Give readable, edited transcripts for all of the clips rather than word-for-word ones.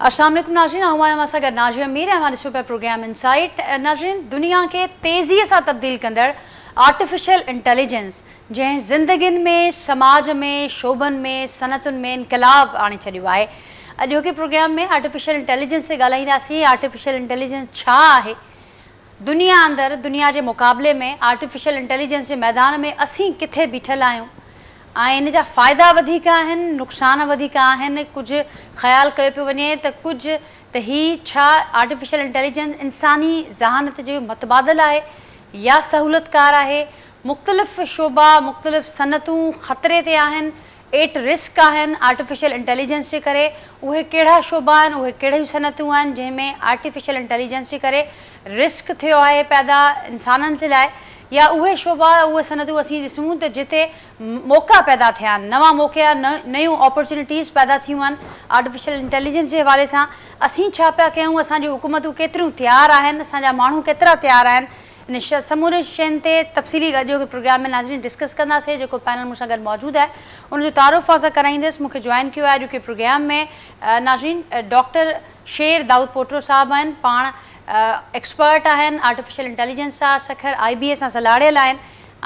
السلام عليڪم ناظرين آئون آهيان اوهان سان گڏ ناجيه مير ۽ اوهان ڏسو پيا پروگرام انسائيٽ. ناظرين دنيا کي تيزي سان تبديل ڪندڙ آرٽيفيشل انٽيليجنس جنهن زندگين ۾ سماج ۾ شعبن ۾ صنعتن ۾ انقلاب آڻي ڇڏيو آهي. اڄوڪي پروگرام ۾ آرٽيفيشل انٽيليجنس تي ڳالهائينداسين. آرٽيفيشل انٽيليجنس ڇا آهي؟ دنيا اندر دنيا جي مقابلي ۾ آرٽيفيشل انٽيليجنس جي ميدان ۾ اسين ڪٿي بيٺل آهيون ۽ ان جا فائدا وڌيڪ آهن نقصان وڌيڪ آهن؟ ڪجهه خيال ڪيو پيو وڃي ته ڪجهه ته هي ڇا آرٽيفيشل انٽيليجنس انساني ذهانت جو متبادل آهي يا سهولتڪار آهي؟ مختلف شعبا مختلف صنعتون خطري تي آهن ايٽ رسڪ آهن آرٽيفيشل انٽيليجنس جي ڪري اهي ڪهڙا شعبا آهن اهي ڪهڙيون صنعتون آهن جنهن ۾ آرٽيفيشل انٽيليجنس جي ڪري رسڪ ٿيو آهي پيدا انسانن جي لاء يا اهي شعبا اهي صنعتون اسين ڏسون ته جتي موقعا پيدا ٿيا آهن نوان موقعا نيون اپرچونيٽيز پيدا ٿيون آهن آرٽيفيشل انٽيليجنس جي حوالي سان اسين ڇا پيا ڪيون اسان جون حڪومتون ڪيتريون تيار آهن اسان جا ماڻهو ڪيترا تيار آهن ان سمورين شين تي تفصيلي اڄوڪي پروگرام ۾ ناظرين ڊسڪس ڪنداسين جيڪو پينل مون سان گڏ موجود آهي ان جو تعارف اوهان سان ڪرائيندس مون کي جوائن ڪيو آهي اڄوڪي پروگرام ۾ ناظرين ڊاڪٽر شير دائود پوٽو صاحب آهن پاڻ ايڪسپرٽ آهن آرٽيفيشل انٽيليجنس سان سکر آئي بي اي سان سلهاڙيل آهن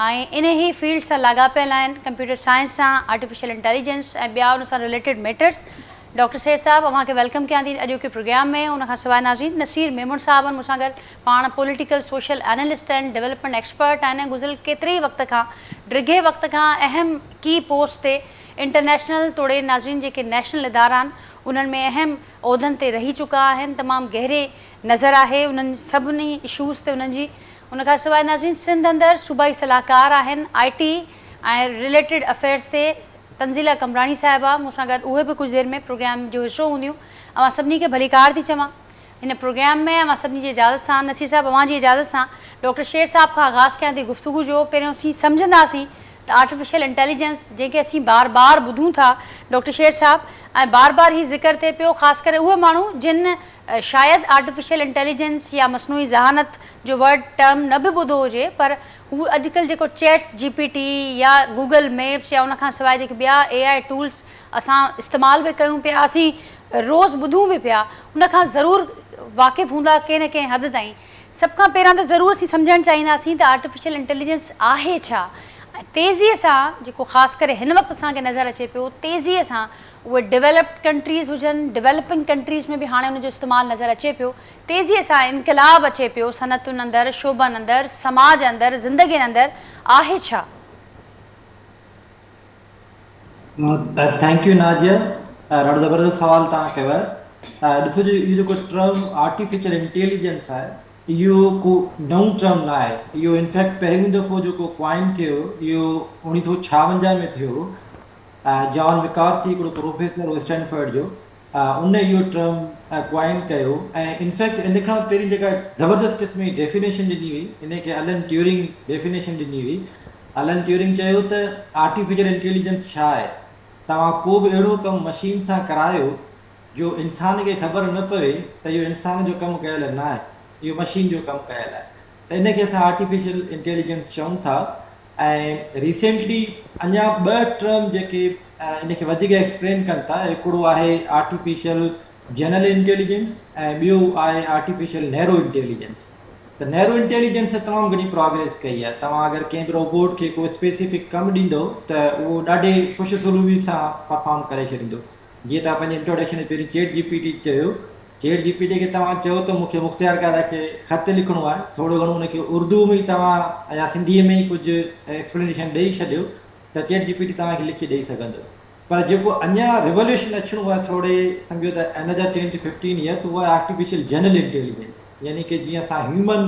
۽ ان ئي فيلڊ سان لاڳاپيل آهن ڪمپيوٽر سائنس سان آرٽيفيشل انٽيليجنس ۽ ٻيا ان سان رليٽيڊ ميٽرس ڊاڪٽر شير صاحب اوهان کي welcome ڪيان ٿي اڄوڪي پروگرام ۾ ان کان سواء ناظرين نصير ميمڻ صاحب آهن مون سان گڏ پاڻ پوليٽيڪل سوشل اينالسٽ آهن، ڊولپمينٽ ايڪسپرٽ آهن ۽ گذريل ڪيتري ئي وقت کان ڊگهي وقت کان اهم ڪي پوسٽ تي انٽرنيشنل توڙي ناظرين جيڪي نيشنل ادارا آهن انهن ۾ اهم عهدن تي رهي چڪا آهن تمام گهري نظر آهي انهن سڀني اشوز تي انهن جي ان کان سواء ناظرين سنڌ اندر صوبائي صلاحڪار آهن آء ٽي ۽ رليٽيڊ افيئرس تي تنزيله قمبراڻي صاحبه مون سان گڏ اهي به ڪجهه دير ۾ پروگرام جو حصو هونديون اوهان سڀني کي ڀليڪار ٿي چوان هن پروگرام ۾ اوهان سڀني جي اجازت سان نصير صاحب اوهان جي اجازت سان ڊاڪٽر شير صاحب کان آغاز ڪيان ٿي گفتگو جو پهريون اسين سمجهنداسين ته آرٽيفيشل انٽيليجنس جنهن کي اسين بار بار ٻڌون ٿا ڊاڪٽر شير صاحب ۽ بار بار هي ذڪر ٿئي پيو خاص ڪري اهي ماڻهو جن شايد آرٽيفيشل انٽيليجنس يا مصنوعي ذهانت جو ورڊ ٽرم نه به ٻڌو هجي پر هو اڄڪلهه جيڪو چيٽ جي پي ٽي يا گوگل ميپس يا ان کان سواء جيڪي ٻيا اي آء ٽولس اسان استعمال به ڪيون پيا اسين روز ٻڌون به پيا ان کان ضرور واقف هوندا ڪنهن نه ڪنهن حد تائين. سڀ کان پهريان ته ضرور اسين سمجهڻ چاهينداسين ته آرٽيفيشل انٽيليجنس آهي ڇا ۽ تيزيء سان جيڪو خاص ڪري هن وقت اسان کي نظر اچي پيو تيزيء سان اهي ڊولپڊ ڪنٽريز هجن ڊولپنگ ڪنٽريز ۾ به هاڻي ان جو استعمال نظر اچي پيو تيزيء سان انقلاب اچي پيو صنعتن اندر شعبن اندر سماج اندر زندگين اندر آهي ڇا؟ Thank you Nazia ڏاڍو زبردست سوال توهان ڪيو آهي ڏسو جي اهو جيڪو ٽرم آرٽيفيشل انٽيليجنس آهي اهو ڪو نئون ٽرم نه آهي اهو انفيڪٽ پهريون دفعو جيڪو ڪوائن ٿيو اهو اوڻيهه سو ڇاونجاهه ۾ ٿيو جان مڪارٿي هڪڙو پروفيسر هو اسٽينفرڊ جو ان اهو ٽرم ڪوائن ڪيو ۽ انفيڪٽ ان کان پهرين جيڪا زبردست قسم جي ڊيفينيشن ڏني هئي ان کي الن ٽيورنگ ڊيفينيشن ڏني هئي. الن ٽيورنگ چيو ته آرٽيفيشل انٽيليجنس ڇا آهي؟ توهان ڪو به اهڙو ڪم مشين سان ڪرايو جو انسان کي خبر نه پوي ته اهو انسان جو ڪم ڪيل نه آهي اهو مشين جو ڪم ڪيل آهي ته ان کي اسان آرٽيفيشل انٽيليجنس چئون ٿا. ۽ ريسينٽلي اڃا ٻه ٽرم جيڪي ان کي وڌيڪ ايڪسپلين ڪن ٿا هڪڙو آهي آرٽيفيشل جنرل انٽيليجنس ۽ ٻيو آهي آرٽيفيشل نيرو انٽيليجنس ته نيرو انٽيليجنس تمام گهڻي پراگريس ڪئي آهي توهان اگر ڪنهن به روبوٽ کي ڪو اسپيسيفڪ ڪم ڏيندو ته اهو ڏاڍي خوش اسلوبي سان پرفارم ڪري ڇڏيندو جيئن توهان پنهنجي انٽروڊڪشن ۾ پهرين چيٽ جي پي ٽي چيو چيٽ جي پي ٽي کي توهان چئو ته مون کي مختيارڪار کي خط لکڻو آهي، ٿورو گهڻو ان کي اردوء ۾ ئي توهان يا سنڌيء ۾ ئي ڪجهه ايڪسپلينيشن ڏئي ڇڏيو ته چيٽ جي پي ٽي توهان کي لکي ڏئي سگهندو. پر جيڪو اڃا ريوليوشن اچڻو آهي ٿوري سمجهو ته another ten to fifteen years اهو آهي آرٽيفيشل جنرل انٽيليجنس يعني ڪي جيئن اسان هيومن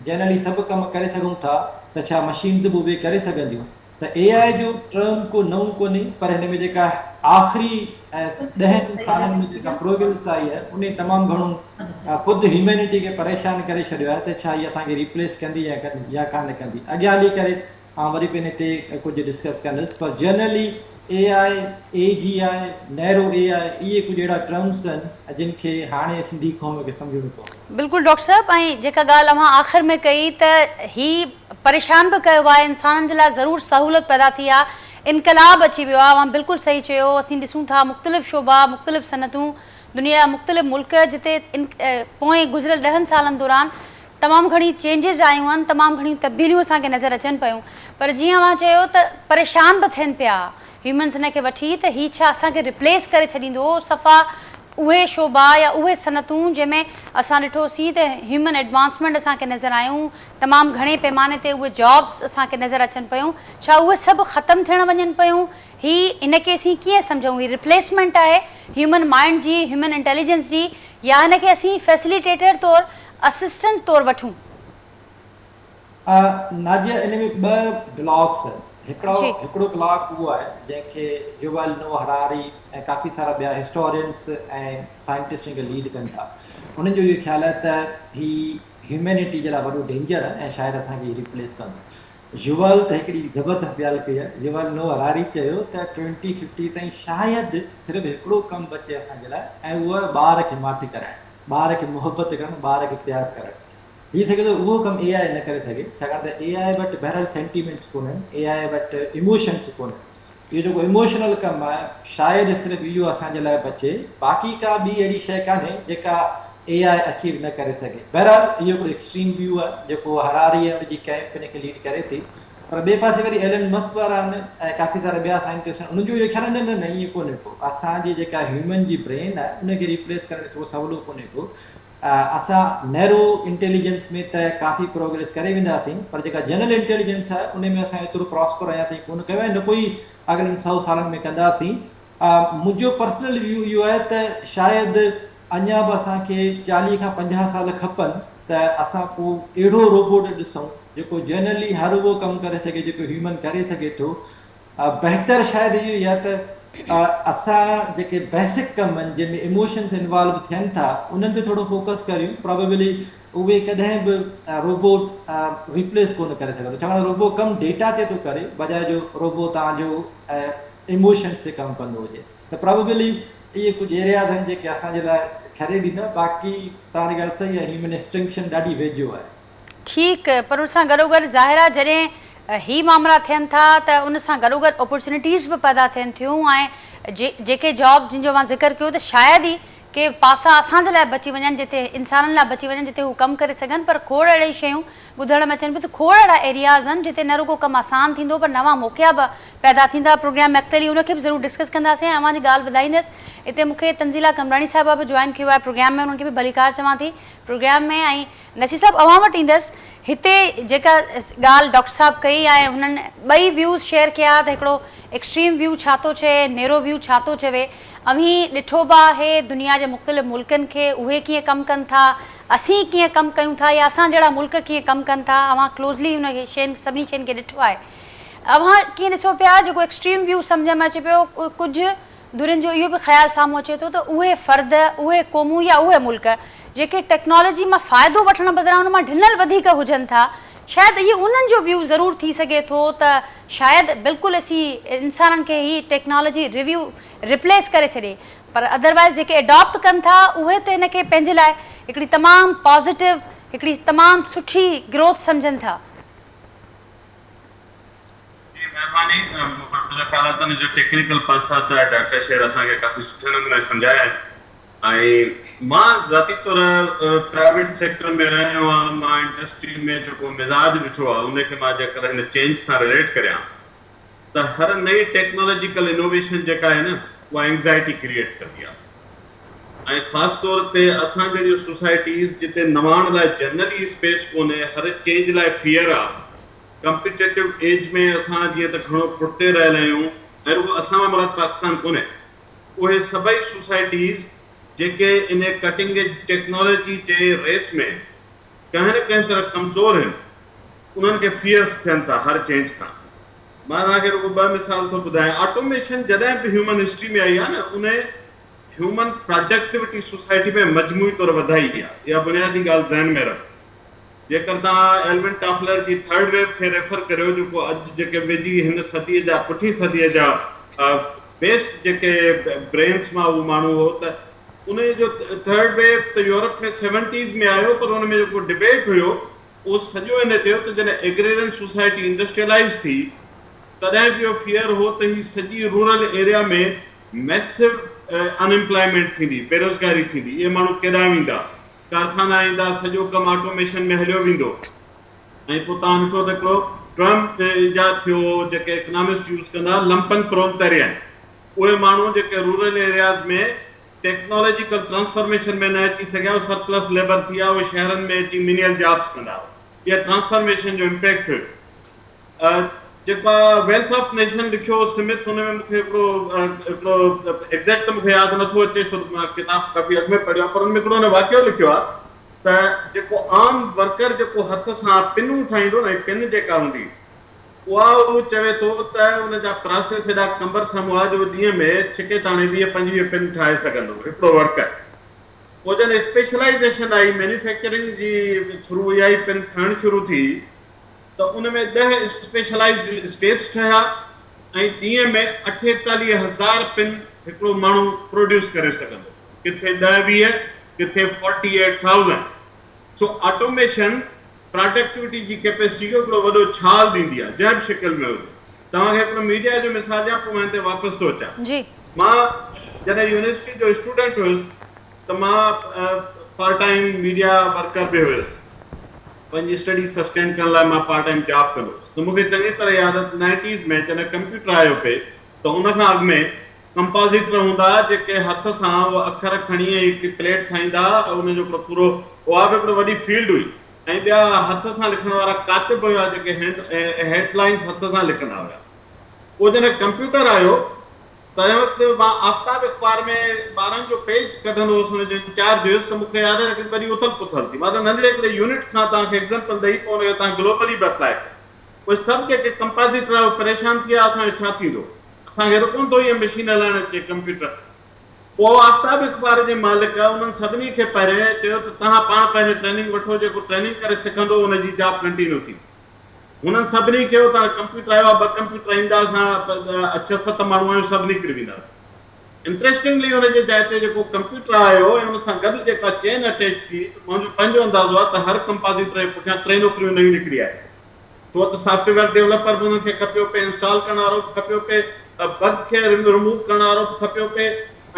جنرلي سڀ ڪم ڪري سگهون ٿا ته ڇا مشينز به اهي ڪري سگهنديون؟ ته اي آء جو ٽرم ڪو نئون ڪونهي پر هن ۾ جيڪا آخري ڏهن سالن ۾ جيڪا پروگريس آئي آهي انهي تمام گهڻو خود هيومينٽي کي پريشان ڪري ڇڏيو آهي ته ڇا هي اسان کي ريپليس ڪندي يا يا ڪانه ڪندي اڳيان هلي ڪري آئون وري به ان تي ڪجهه ڊسڪس ڪندس پر جنرلي اي آء، اي جي آء، نيرو اي آء اهي ڪجهه اهڙا ٽرمس آهن جن کي هاڻي سنڌي قوم کي سمجهڻو پوندو. بلڪل ڊاڪٽر صاحب ۽ جيڪا ڳالهه اوهان آخر ۾ ڪئي ته هي پريشان به ڪيو آهي انسانن جي لاء ضرور سهولت پيدا ٿي آهي انقلاب اچي ويو آهي اوهان بلڪل صحيح چيو اسين ڏسون ٿا مختلف شعبا مختلف صنعتون دنيا جا مختلف ملڪ جتي پوئين گذريل 10 سالن دوران تمام گهڻي چينجز آيون آهن، تمام گهڻيون تبديليون اسان کي نظر اچن پيون، پر جيئن اوهان چيو ته پريشان به ٿين پيا هيومنس هن کي وٺي ته هي ڇا اسان کي ريپليس ڪري ڇڏيندو صفا اهي شعبا يا اهي صنعتون جنهن ۾ اسان ڏٺوسين ته هيومن ايڊوانسمينٽ اسان کي نظر آيون، تمام گهڻي پيماني تي اهي جابس اسان کي نظر اچن پيون، ڇا اهي سڀ ختم ٿيڻ وڃن پيون؟ هي ان کي اسين ڪيئن سمجهون؟ هي ريپليسمينٽ آهي هيومن مائنڊ جي، هيومن انٽيليجنس جي، يا هن کي اسين فيسليٽيٽر طور، اسسٽنٽ طور وٺون؟ ناجيه، ان ۾ ٻه بلاڪس آهن. هڪڙو هڪڙو بلاڪ اهو آهي جنهن کي يووال نوح هراري ۽ ڪافي سارا ٻيا هسٽورينس ۽ سائنٽسٽ ان کي ليڊ ڪن ٿا. انهن جو اهو خيال آهي ته هي هيومينٽي جي لاء وڏو ڊينجر آهي ۽ شايد اسان کي هي ريپليس ڪندو. يووال ته هڪڙي زبردست ڳالهه ڪئي آهي. يووال نوح هراري چيو ته 2050 تائين شايد صرف هڪڙو ڪم بچي اسان جي لاء ۽ اهو آهي ٻار کي ماٺ ڪرائڻ، ٻار کي محبت ڪرڻ، ٻار کي پيار ڪرڻ. ٿي سگهي ٿو اهو ڪم اي آء نه ڪري سگهي، ڇاڪاڻ ته اي آء وٽ بهرحال سينٽيمينٽس ڪونهن، اي آء وٽ ايموشنس ڪونهن. اهو جيڪو ايموشنل ڪم آهي شايد صرف اهو اسان جي لاء بچي، باقي ڪا ٻي اهڙي شيء ڪانهي جيڪا اي آء اچيو نه ڪري سگهي. بهرحال اهو هڪڙو ايڪسٽريم ويو آهي جيڪو هراري ۽ ان جي ڪئمپ ان کي ليڊ ڪري ٿي. پر ٻئي پاسي وري ايلن مسڪ وارا آهن ۽ ڪافي سارا ٻيا سائنٽسٽ آهن انهن جو اهو خيال آهي نه نه نه ائين ڪونهي ڪو، اسان جي جيڪا هيومن جي برين آهي ان کي ريپليس ڪرڻ ڪو سولو ڪونهي ڪو. اسان نيرو انٽيليجنس ۾ ته ڪافي پروگريس ڪري وينداسين پر جيڪا جنرل انٽيليجنس آهي ان ۾ اسان ايترو پراسپر اڃا تائين ڪونه ڪيو آهي نه ڪوئي اڳلن 100 سالن ۾ ڪنداسين. منهنجو پرسنل ويو اهو آهي ته شايد اڃا به اسان کي 40 کان 50 سال کپن ته اسان ڪو اهڙو روبوٽ ڏسون جيڪو جنرلي هر اهو ڪم ڪري سگهي جيڪو هيومن ڪري سگهي ٿو. بهتر شايد اهو ئي آهي ته اسان جيڪي بيسڪ ڪم آهن جن ۾ ايموشنس انوالو ٿين ٿا انهن تي ٿورو فوڪس ڪريون. پرابيبلي اهي ڪڏهن به روبوٽ ريپليس ڪونه ڪري سگهندو، ڇاڪاڻ ته روبو ڪم ڊيٽا تي ٿو ڪري بجاء جو روبو توهان جو ايموشنس تي ڪم ڪندو هجي. ته پرابيبلي اهي ڪجهه ايرياز آهن جيڪي اسان جي لاء ڇڏي ڏيندا، باقي توهان جي ڳالهه صحيح آهي هيومن ايڪسٽنڪشن ڏاڍي ويجهو آهي. ٺيڪ، پر ان سان گڏوگڏ ظاهر آهي جڏهن هي مامرا ٿين ٿا ته ان سان گڏوگڏ اپورچونيٽيز به پيدا ٿين ٿيون ۽ جيڪي جاب جن جو اوهان ذڪر ڪيو ته شايد ئي ڪي پاسا اسان جي لاء بچي وڃن جتي انسانن لاء بچي وڃن جتي هو ڪم ڪري سگهن، پر کوڙ اهڙيون شيون ٻڌڻ ۾ اچن پيون ته کوڙ اهڙا ايرياز آهن جتي نه رڳو ڪم آسان ٿيندو پر نوان موقعا به پيدا ٿيندا. پروگرام ۾ اڳتي هلي ان کي به ضرور ڊسڪس ڪنداسين ۽ اوهان جي ڳالهه ٻڌائيندس. اتي مون کي تنزيلا قمبراڻي صاحبه به جوائن ڪيو آهي پروگرام ۾ انهن کي به ڀليڪار چوان ٿي پروگرام ۾. ۽ نصير صاحب اوهان وٽ ايندس، هتي جيڪا ڳالهه ڊاڪٽر صاحب ڪئي ۽ هنن ٻئي ويوز شيئر ڪيا ته هڪڙو ايڪسٽريم ويو ڇا ٿو چئي، نيرو ويو ڇا ٿو چوي، اوهين ڏٺو به آهي دنيا جي مختلف ملڪن کي اهي ڪيئن ڪم ڪن ٿا، اسين ڪيئن ڪم ڪيون ٿا يا اسان جهڙا ملڪ ڪيئن ڪم ڪن ٿا، اوهان ڪلوزلي ان شين سڀني شين کي ڏٺو آهي، اوهان ڪيئن ڏسو پيا جيڪو ايڪسٽريم ويو سمجهه ۾ اچي پيو، ڪجهه ڌرين جو اهو به خيال سامهون اچي ٿو ته اهي فرد، اهي قومون يا اهي ملڪ جيڪي ٽيڪنالاجي مان فائدو وٺڻ بدران ان مان ڊنل وڌيڪ هجن ٿا، شايد اهو انهن جو ويو ضرور ٿي سگهي ٿو ته شايد بلڪل اسين انسانن کي هي ٽيڪنالاجي ريويو ريپليس ڪري ڇڏي پر ادروائيز جيڪي اڊاپٽ ڪن ٿا اهي ته هن کي پنهنجي لاء هڪڙي تمام پازيٽو هڪڙي تمام سٺي گروٿ سمجهن ٿا. جي مهرباني. منهنجو خيال آهي ته ان جو ٽيڪنيڪل پاسا ته ڊاڪٽر شير اسان کي ڪافي سٺي نموني سمجهايا آهن ۽ مان ذاتي طور پرائيويٽ سيڪٽر ۾ رهيو آهيان، مان انڊسٽري ۾ جيڪو مزاج ڏٺو آهي ان کي مان جيڪر هن چينج سان رليٽ ڪريان ته هر نئين ٽيڪنالاجيڪل انوويشن جيڪا آهي نه اها اينگزائٽي ڪريئيٽ ڪندي آهي ۽ خاص طور تي اسان جهڙيون سوسائٽيز جتي نواڻ لاء جنرلي اسپيس ڪونهي، هر چينج لاء فيئر آهي، ڪمپيٽيٽو ايج ۾ اسان جيئن ته گهڻو پٺتي رهيل آهيون ۽ رڳو اسان مان مراد پاڪستان ڪونهي، اهي سڀئي سوسائٽيز جيڪي ان ڪٽنگ ايج ٽيڪنالاجي جي ريس ۾ ڪنهن نه ڪنهن طرح ڪمزور هن، انهن کي فيئرس ٿين ٿا هر چينج کان. مان توهان کي رڳو ٻه مثال ٿو ٻڌايان. آٽوميشن جڏهن به هيومن هسٽري ۾ آئي آهي نه ان هيومن پراڊڪٽيوٽي سوسائٽي ۾ مجموعي طور وڌائي آهي. اها بنيادي ڳالهه ذهن ۾ رکو. جيڪر توهان ايلون ٽافلر جي ٿرڊ ويو کي ريفر ڪريو جيڪو اڄ جيڪي ويجهي هن صديء جا پٺين صديء جا بيسٽ جيڪي برينس مان اهو ماڻهو هو ته ان جو ٿرڊ ويو ته يورپ ۾ سيونٽيز ۾ آيو پر ان ۾ جيڪو ڊبيٽ هيو اهو سڄو ان تي هو ته جڏهن ايگريرين سوسائٽي انڊسٽريلائيز ٿي تڏهن به اهو فيئر هو ته هي سڄي رورل ايريا ۾ ميسو انএمپلائمينٽ ٿيندي، بيروزگاري ٿيندي، اهي ماڻهو ڪيڏانهن ويندا؟ ڪارخانا ايندا، سڄو ڪم آٽوميشن ۾ هليو ويندو. ۽ پوء توهان ڏٺو ته هڪڙو ٽرم ايجاد ٿيو هو جيڪي اڪنامسٽ يوز ڪندا لمپن پرولتارين، اهي ماڻهو جيڪي رورل ايرياز ۾ ٽيڪنالاجيڪل ٽرانسفارميشن ۾ نه اچي سگهيا، اهي سرپلس ليبر ٿي ويا، اهي شهرن ۾ اچي مينيئل جابس ڪندا هئا. اها ٽرانسفارميشن جو امپيڪٽ هيو. جيڪا ويلٿ آف نيشن لکيو هو سمٿ، ان ۾ مون کي هڪڙو هڪڙو ايگزيڪٽ ته مون کي ياد نٿو اچي ڇو ته مان ڪتاب ڪافي اڳ ۾ پڙهيو آهي، پر ان ۾ هڪڙو هن واقعو لکيو آهي ته جيڪو عام ورڪر جيڪو هٿ سان پنون ٺاهيندو نه، پن جيڪا هوندي اها هو چوي ٿو ته ان جا پراسيس ايڏا ڪمبرسم هئا جو ڏينهن ۾ ڇڪي تاڻي 20 25 پن ٺاهي سگهندو هو هڪڙو ورڪر. پوء جڏهن اسپيشلائيزيشن آئي مينوفيڪچرنگ جي ٿرو اها ئي پن ٺهڻ شروع ٿي ته ان ۾ 10 اسپيشلائيزڊ اسٽيپس ٺهيا ۽ ڏينهن ۾ 48,000 پن هڪڙو ماڻهو پروڊيوس ڪري سگهندو، ڪٿي 10 20 ڪٿي 48,000. سو آٽوميشن پراڊڪٽوٽي جي ڪيپيسٽي کي هڪڙو وڏو ڇال ڏيندي آهي جنهن به شڪل ۾ هجي. توهان کي هڪڙو ميڊيا جو مثال ڏيان پوء مان هتي واپس ٿو اچان. مان جڏهن يونيورسٽي جو اسٽوڊنٽ هيس ته مان پارٽ ٽائيم ميڊيا ورڪر به هيس. پنهنجي اسٽڊي سسٽين ڪرڻ لاء مان پارٽ ٽائيم جاب ڪندو هوس ته مون کي چڱي طرح ياد آهي ته نائنٽيز ۾ جڏهن ڪمپيوٽر آيو پئي ته ان کان اڳ ۾ ڪمپازيٽر هوندا ها جيڪي هٿ سان اهو اکر کڻي ۽ هڪ پليٽ ٺاهيندا ها ۽ ان جو هڪڙو پورو اها به هڪڙو وڏي فيلڊ هئي ۽ ٻيا هٿ سان لکڻ وارا ڪاتب هيا جيڪي هينڊ هيڊ لائنز هٿ سان لکندا هيا. پوء جڏهن ڪمپيوٽر آيو تنهن وقت مان آفتاب اخبار ۾ ٻارن جو پيج ڪڍندو هوس ان جو انچارج هيس ته مون کي ياد آهي ته هڪڙي وڏي اٿل پٿل ٿي. مان ته ننڍڙي هڪڙي يونٽ کان توهان کي ايگزامپل ڏئي پوء ان کي توهان گلوبلي به اپلائي ڪيو. پوء سڀ جيڪي ڪمپازيٽر هئا اهي پريشان ٿي ويا اسان جو ڇا ٿيندو؟ اسان کي ته ڪونه ٿو اها مشين هلائڻ اچي ڪمپيوٽر. پوء آفتاب اخبار جي مالڪ انهن سڀني کي پهرين چيو ته توهان پاڻ پهرين ٽريننگ وٺو جيڪو ٽريننگ ڪري سکندو ان جي جاب ڪنٽينيو ٿيندي. هنن سڀني کي اتان ڪمپيوٽر آيو آهي، ٻه ڪمپيوٽر ايندا اسان ڇهه ست ماڻهو آهيون سڀ نڪري وينداسين. انٽريسٽنگلي ان جي جاء تي جيڪو ڪمپيوٽر آيو ۽ ان سان گڏ جيڪا چين اٽيچ ٿي ته منهنجو پنهنجو اندازو آهي ته هر ڪمپازيٽر جي پٺيان ٽي نوڪريون نيون نڪري آيون. ڇو ته سافٽ ويئر ڊولپر به انهن کي کپيو پئي، انسٽال ڪرڻ وارو به کپيو پئي، بگ کي رموو ڪرڻ وارو به کپيو پئي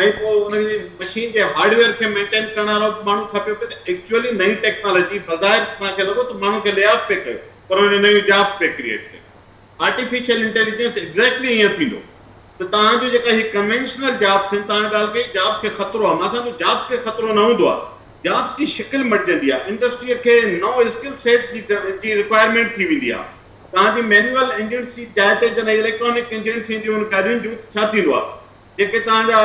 ۽ پوء ان جي مشين جي هارڊ ويئر کي مينٽين ڪرڻ وارو به ماڻهو کپيو پئي ته ايڪچوئلي نئين ٽيڪنالاجي بظاهر توهان کي لڳو ته ماڻهن کي لي آف پئي ڪيو پر ان نيون جابس پئي ڪريئيٽ ڪيون. آرٽيفيشل انٽيليجنس ايگزيڪٽلي ائين ٿيندو ته توهان جون جيڪا هي ڪنوينشنل جابس آهن توهان ڳالهه ڪئي جابس کي خطرو آهي مان سمجهان ٿو جابس کي خطرو نه هوندو آهي جابس جي شڪل مٽجندي آهي انڊسٽري کي نئون اسڪل سيٽ جي رڪوائرمينٽ ٿي ويندي آهي توهان جي مينوئل انجنس جي جاء تي جڏهن اليڪٽرانڪ انجنس اينديون آهن گاڏين جون ته ڇا ٿيندو آهي جيڪي توهان جا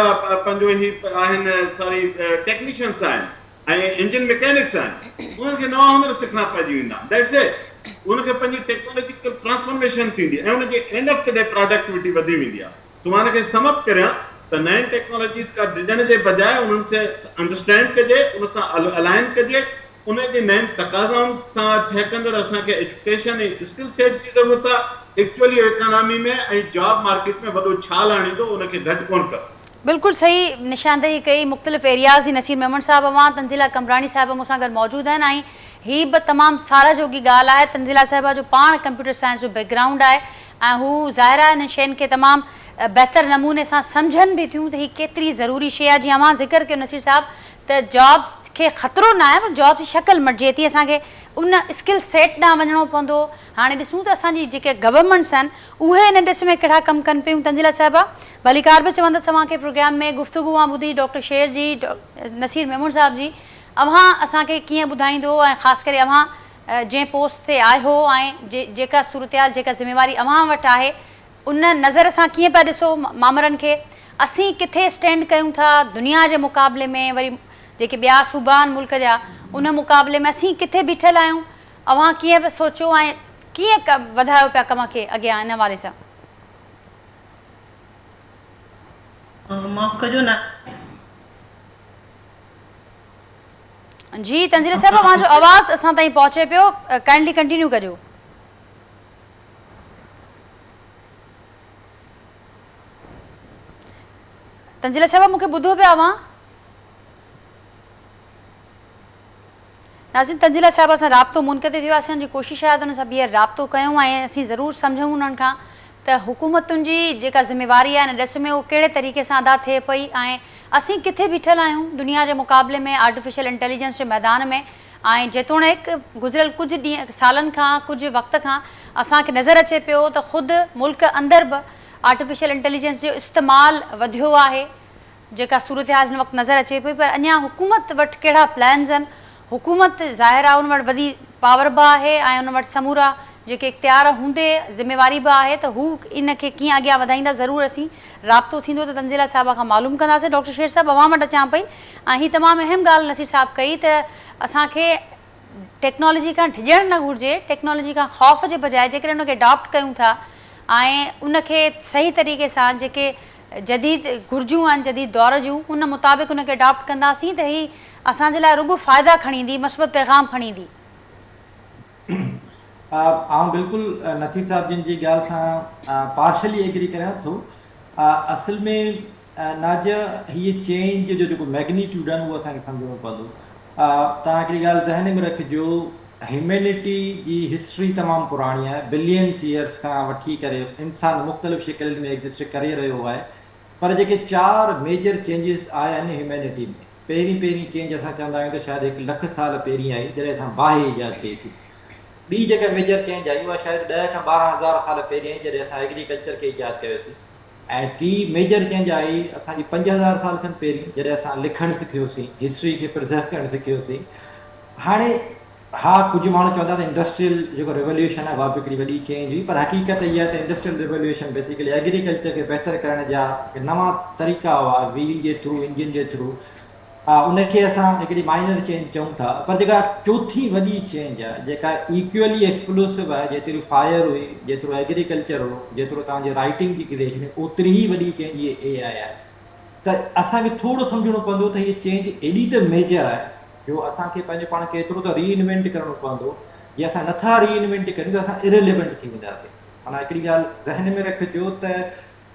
پنهنجو هي آهن ساري ٽيڪنيشنس آهن ۽ انجن مڪينڪس آهن انهن کي نوان هنر سکڻا پئجي ويندا that's it ان کي پنهنجي ٽيڪنالاجيڪل ٽرانسفارميشن ٿيندي ۽ ان جي end of the day productivity وڌي ويندي آهي سو مان ان کي سم اپ ڪريان ته نين ٽيڪنالاجيز کان ڊڄڻ جي بجاء انهن کي انڊرسٽينڊ ڪجي ان سان الائن ڪجي ان جي نين تقاضائن سان ٺهڪندڙ اسان کي ايجوڪيشن ۽ اسڪل سيٽ جي ضرورت آهي، ايڪچوئلي اهو اڪانامي ۾ ۽ جاب مارڪيٽ ۾ وڏو ڇال آڻيندو ان کي گهٽ ڪونه ڪندو. بلڪل صحيح نشاندهي ڪئي مختلف ايرياز جي نصير ميمڻ صاحب اوهان تنزيلا قمبراڻي صاحبه مون سان گڏ موجود آهن ۽ هي به تمام ساراهه جوڳي ڳالهه آهي تنزيلا صاحبه جو پاڻ ڪمپيوٽر سائنس جو بيڪ گرائونڊ آهي ۽ هو ظاهر آهي انهن شين کي تمام بهتر نموني سان سمجهن به ٿيون ته هي ڪيتري ضروري شي آهي جيئن اوهان ذڪر ڪيو نصير صاحب ته جابس کي خطرو نه آهي پر جابس جي شڪل مٽجي ٿي اسان کي ان اسڪل سيٽ ڏانهن وڃڻو پوندو هاڻي ڏسون ته اسان جي جيڪي گورنمينٽس آهن اهي ان ڏس ۾ ڪهڙا ڪم ڪن پيون تنزيلا صاحبه ڀليڪار به چوندس اوهان کي پروگرام ۾ گفتگو اوهان ٻڌي ڊاڪٽر شير جي نصير ميمڻ صاحب جي اوهان اسان کي ڪيئن ٻڌائيندو ۽ خاص ڪري اوهان جنهن پوسٽ تي آهيو ۽ جيڪا صورتحال جيڪا ذميواري اوهان وٽ آهي ان نظر سان ڪيئن پيا ڏسو مامرن کي؟ اسين ڪٿي اسٽينڊ ڪيون ٿا دنيا جي مقابلي ۾ وري جيڪي ٻيا صوبا آهن ملڪ جا ان مقابلي ۾ اسين ڪٿي بيٺل آهيون اوهان ڪيئن پيا سوچو ۽ ڪيئن وڌايو پيا ڪم کي اڳيان ان حوالي سان. معاف ڪجو نه. جي تنزيله صاحبه اوهان جو آواز اسان تائين پهچي پيو ڪائنڊلي ڪنٽينيو ڪجو. تنزيله صاحبه مون کي ٻڌو پيا اوهان؟ ناظرين تنزيله صاحبه سان رابطو منقطع ٿيو آهي اسان جي ڪوشش آهي ته ان سان ٻيهر رابطو ڪيون ۽ اسين ضرور سمجهون انهن کان ته حڪومتن جي جيڪا ذميواري آهي ان ڏس ۾ اهو ڪهڙي طريقي سان ادا ٿئي پئي ۽ اسين ڪٿي بيٺل آهيون دنيا جي مقابلي ۾ آرٽيفيشل انٽيليجنس جي ميدان ۾؟ ۽ جيتوڻيڪ گذريل ڪجهه ڏينهن سالن کان ڪجهه وقت کان اسان کي نظر اچي پيو ته خود ملڪ اندر به آرٽيفيشل انٽيليجنس جو استعمال وڌيو آهي، جيڪا صورتحال هن وقت نظر اچي پئي، پر اڃا حڪومت وٽ ڪهڙا پلانز آهن؟ حڪومت ظاهر آهي ان وٽ وڏي پاور به آهي ۽ ان وٽ سمورا جيڪي اختيار هوندي ذميواري به آهي ته هو ان کي ڪيئن اڳيان وڌائيندا. ضرور اسين رابطو ٿيندو ته تنزيله صاحبه کان معلوم ڪنداسين. ڊاڪٽر شير صاحب، اوهان وٽ اچان پئي ۽ هي تمام اهم ڳالهه نصير صاحب ڪئي ته اسان کي ٽيڪنالاجي کان ڊڄڻ نه گهرجي، ٽيڪنالاجي کان خوف جي بجاء جيڪڏهن ان کي اڊاپٽ ڪيون ٿا ۽ ان کي صحيح طريقي سان جيڪي جديد گهرجون آهن جديد دور جون ان مطابق ان کي اڊاپٽ ڪنداسين ته هي اسان جي لاء رڳو فائدا کڻي ايندي، مثبت پيغام کڻي ايندي. آئون بلڪل نصير صاحب جن جي ڳالهه سان پارشلي ايگري ڪريان ٿو. اصل ۾ ناجيه هيء چينج جو جيڪو ميگنيٽيوڊ آهي اهو اسان کي سمجهڻو پوندو. توهان هڪڙي ڳالهه ذهن ۾ رکجو، هيومينٽي جي هسٽري تمام پراڻي آهي، بلينس يئرس کان وٺي ڪري انسان مختلف شڪلين ۾ ايگزسٽ ڪري رهيو آهي، پر جيڪي چار ميجر چينجز آيا آهن هيومينٽي ۾، پهرين پهرين چينج اسان چوندا آهيون ته شايد هڪ لک سال پهرين آئي جڏهن اسان باهه ايجاد ڪئي سين. ٻي جيڪا ميجر چينج آئي اها شايد 10 کان 12 هزار سال پهرين آئي جڏهن اسان ايگريڪلچر کي ايجاد ڪيوسين. ۽ ٽي ميجر چينج آئي اسان جي 5000 سال کن پهرين جڏهن اسان لکڻ سکيوسين، هسٽري کي پرزرو ڪرڻ سکيوسين. هاڻي ها ڪجهه ماڻهو چوندا ته انڊسٽريل جيڪو ريوليوشن آهي اها به هڪڙي وڏي چينج هئي، پر حقيقت اها آهي ته انڊسٽريل ريوليوشن بيسيڪلي ايگريڪلچر کي بهتر ڪرڻ جا نوان طريقا هئا، ويل جي ٿرو، انجن جي ٿرو، ان کي اسان هڪڙي مائنر چينج چئون ٿا. پر جيڪا چوٿين وڏي چينج آهي جيڪا ايڪولي ايڪسپلوسو آهي، جيتري فائر هئي، جيترو ايگريڪلچر هو، جيترو توهان جي رائٽنگ جي ڪريئيشن هئي، اوتري ئي وڏي چينج هيء اي آء آهي. ته اسان کي ٿورو سمجهڻو پوندو ته هيء چينج ايڏي ته ميجر آهي جو اسان کي پنهنجو پاڻ کي ايترو ته ري انوينٽ ڪرڻو پوندو، جي اسان نٿا ري انوينٽ ڪريون ته اسان اريليونٽ ٿي وينداسين. معنيٰ هڪڙي ڳالهه ذهن ۾ رکجو ته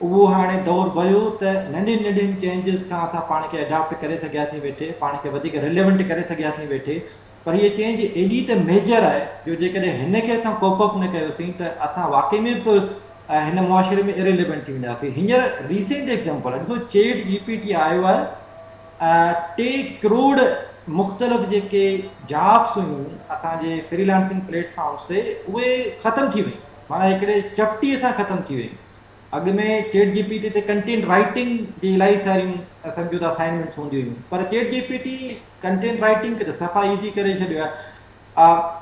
اهو هاڻي دور ويو ته ننڍين ننڍين چينجز کان اسان پاڻ کي اڊاپٽ ڪري سگهياسين ويٺي، پاڻ کي وڌيڪ ريليونٽ ڪري سگهياسين ويٺي، پر هيء چينج ايڏي ته ميجر آهي جو جيڪڏهن هن کي اسان ڪوپ اپ نه ڪيوسين ته اسان واقعي ۾ به هن معاشري ۾ اريليونٽ ٿي وينداسين. هينئر ريسينٽ ايگزامپل ڏسو، چيٽ جي پي ٽي آيو آهي، 3 ڪروڙ مختلف جيڪي جابس هيون اسان جي فري لانسنگ پليٽ فارمس تي اهي ختم ٿي ويون، معنيٰ هڪڙي چپٽي سان ختم ٿي ويون. اڳ ۾ چيٽ جي پي ٽي تي ڪنٽينٽ رائٽنگ جي الاهي ساريون سمجهو ته اسائنمينٽس هونديون هيون، پر chat G P T content writing کي ته صفا ايزي ڪري ڇڏيو آهي.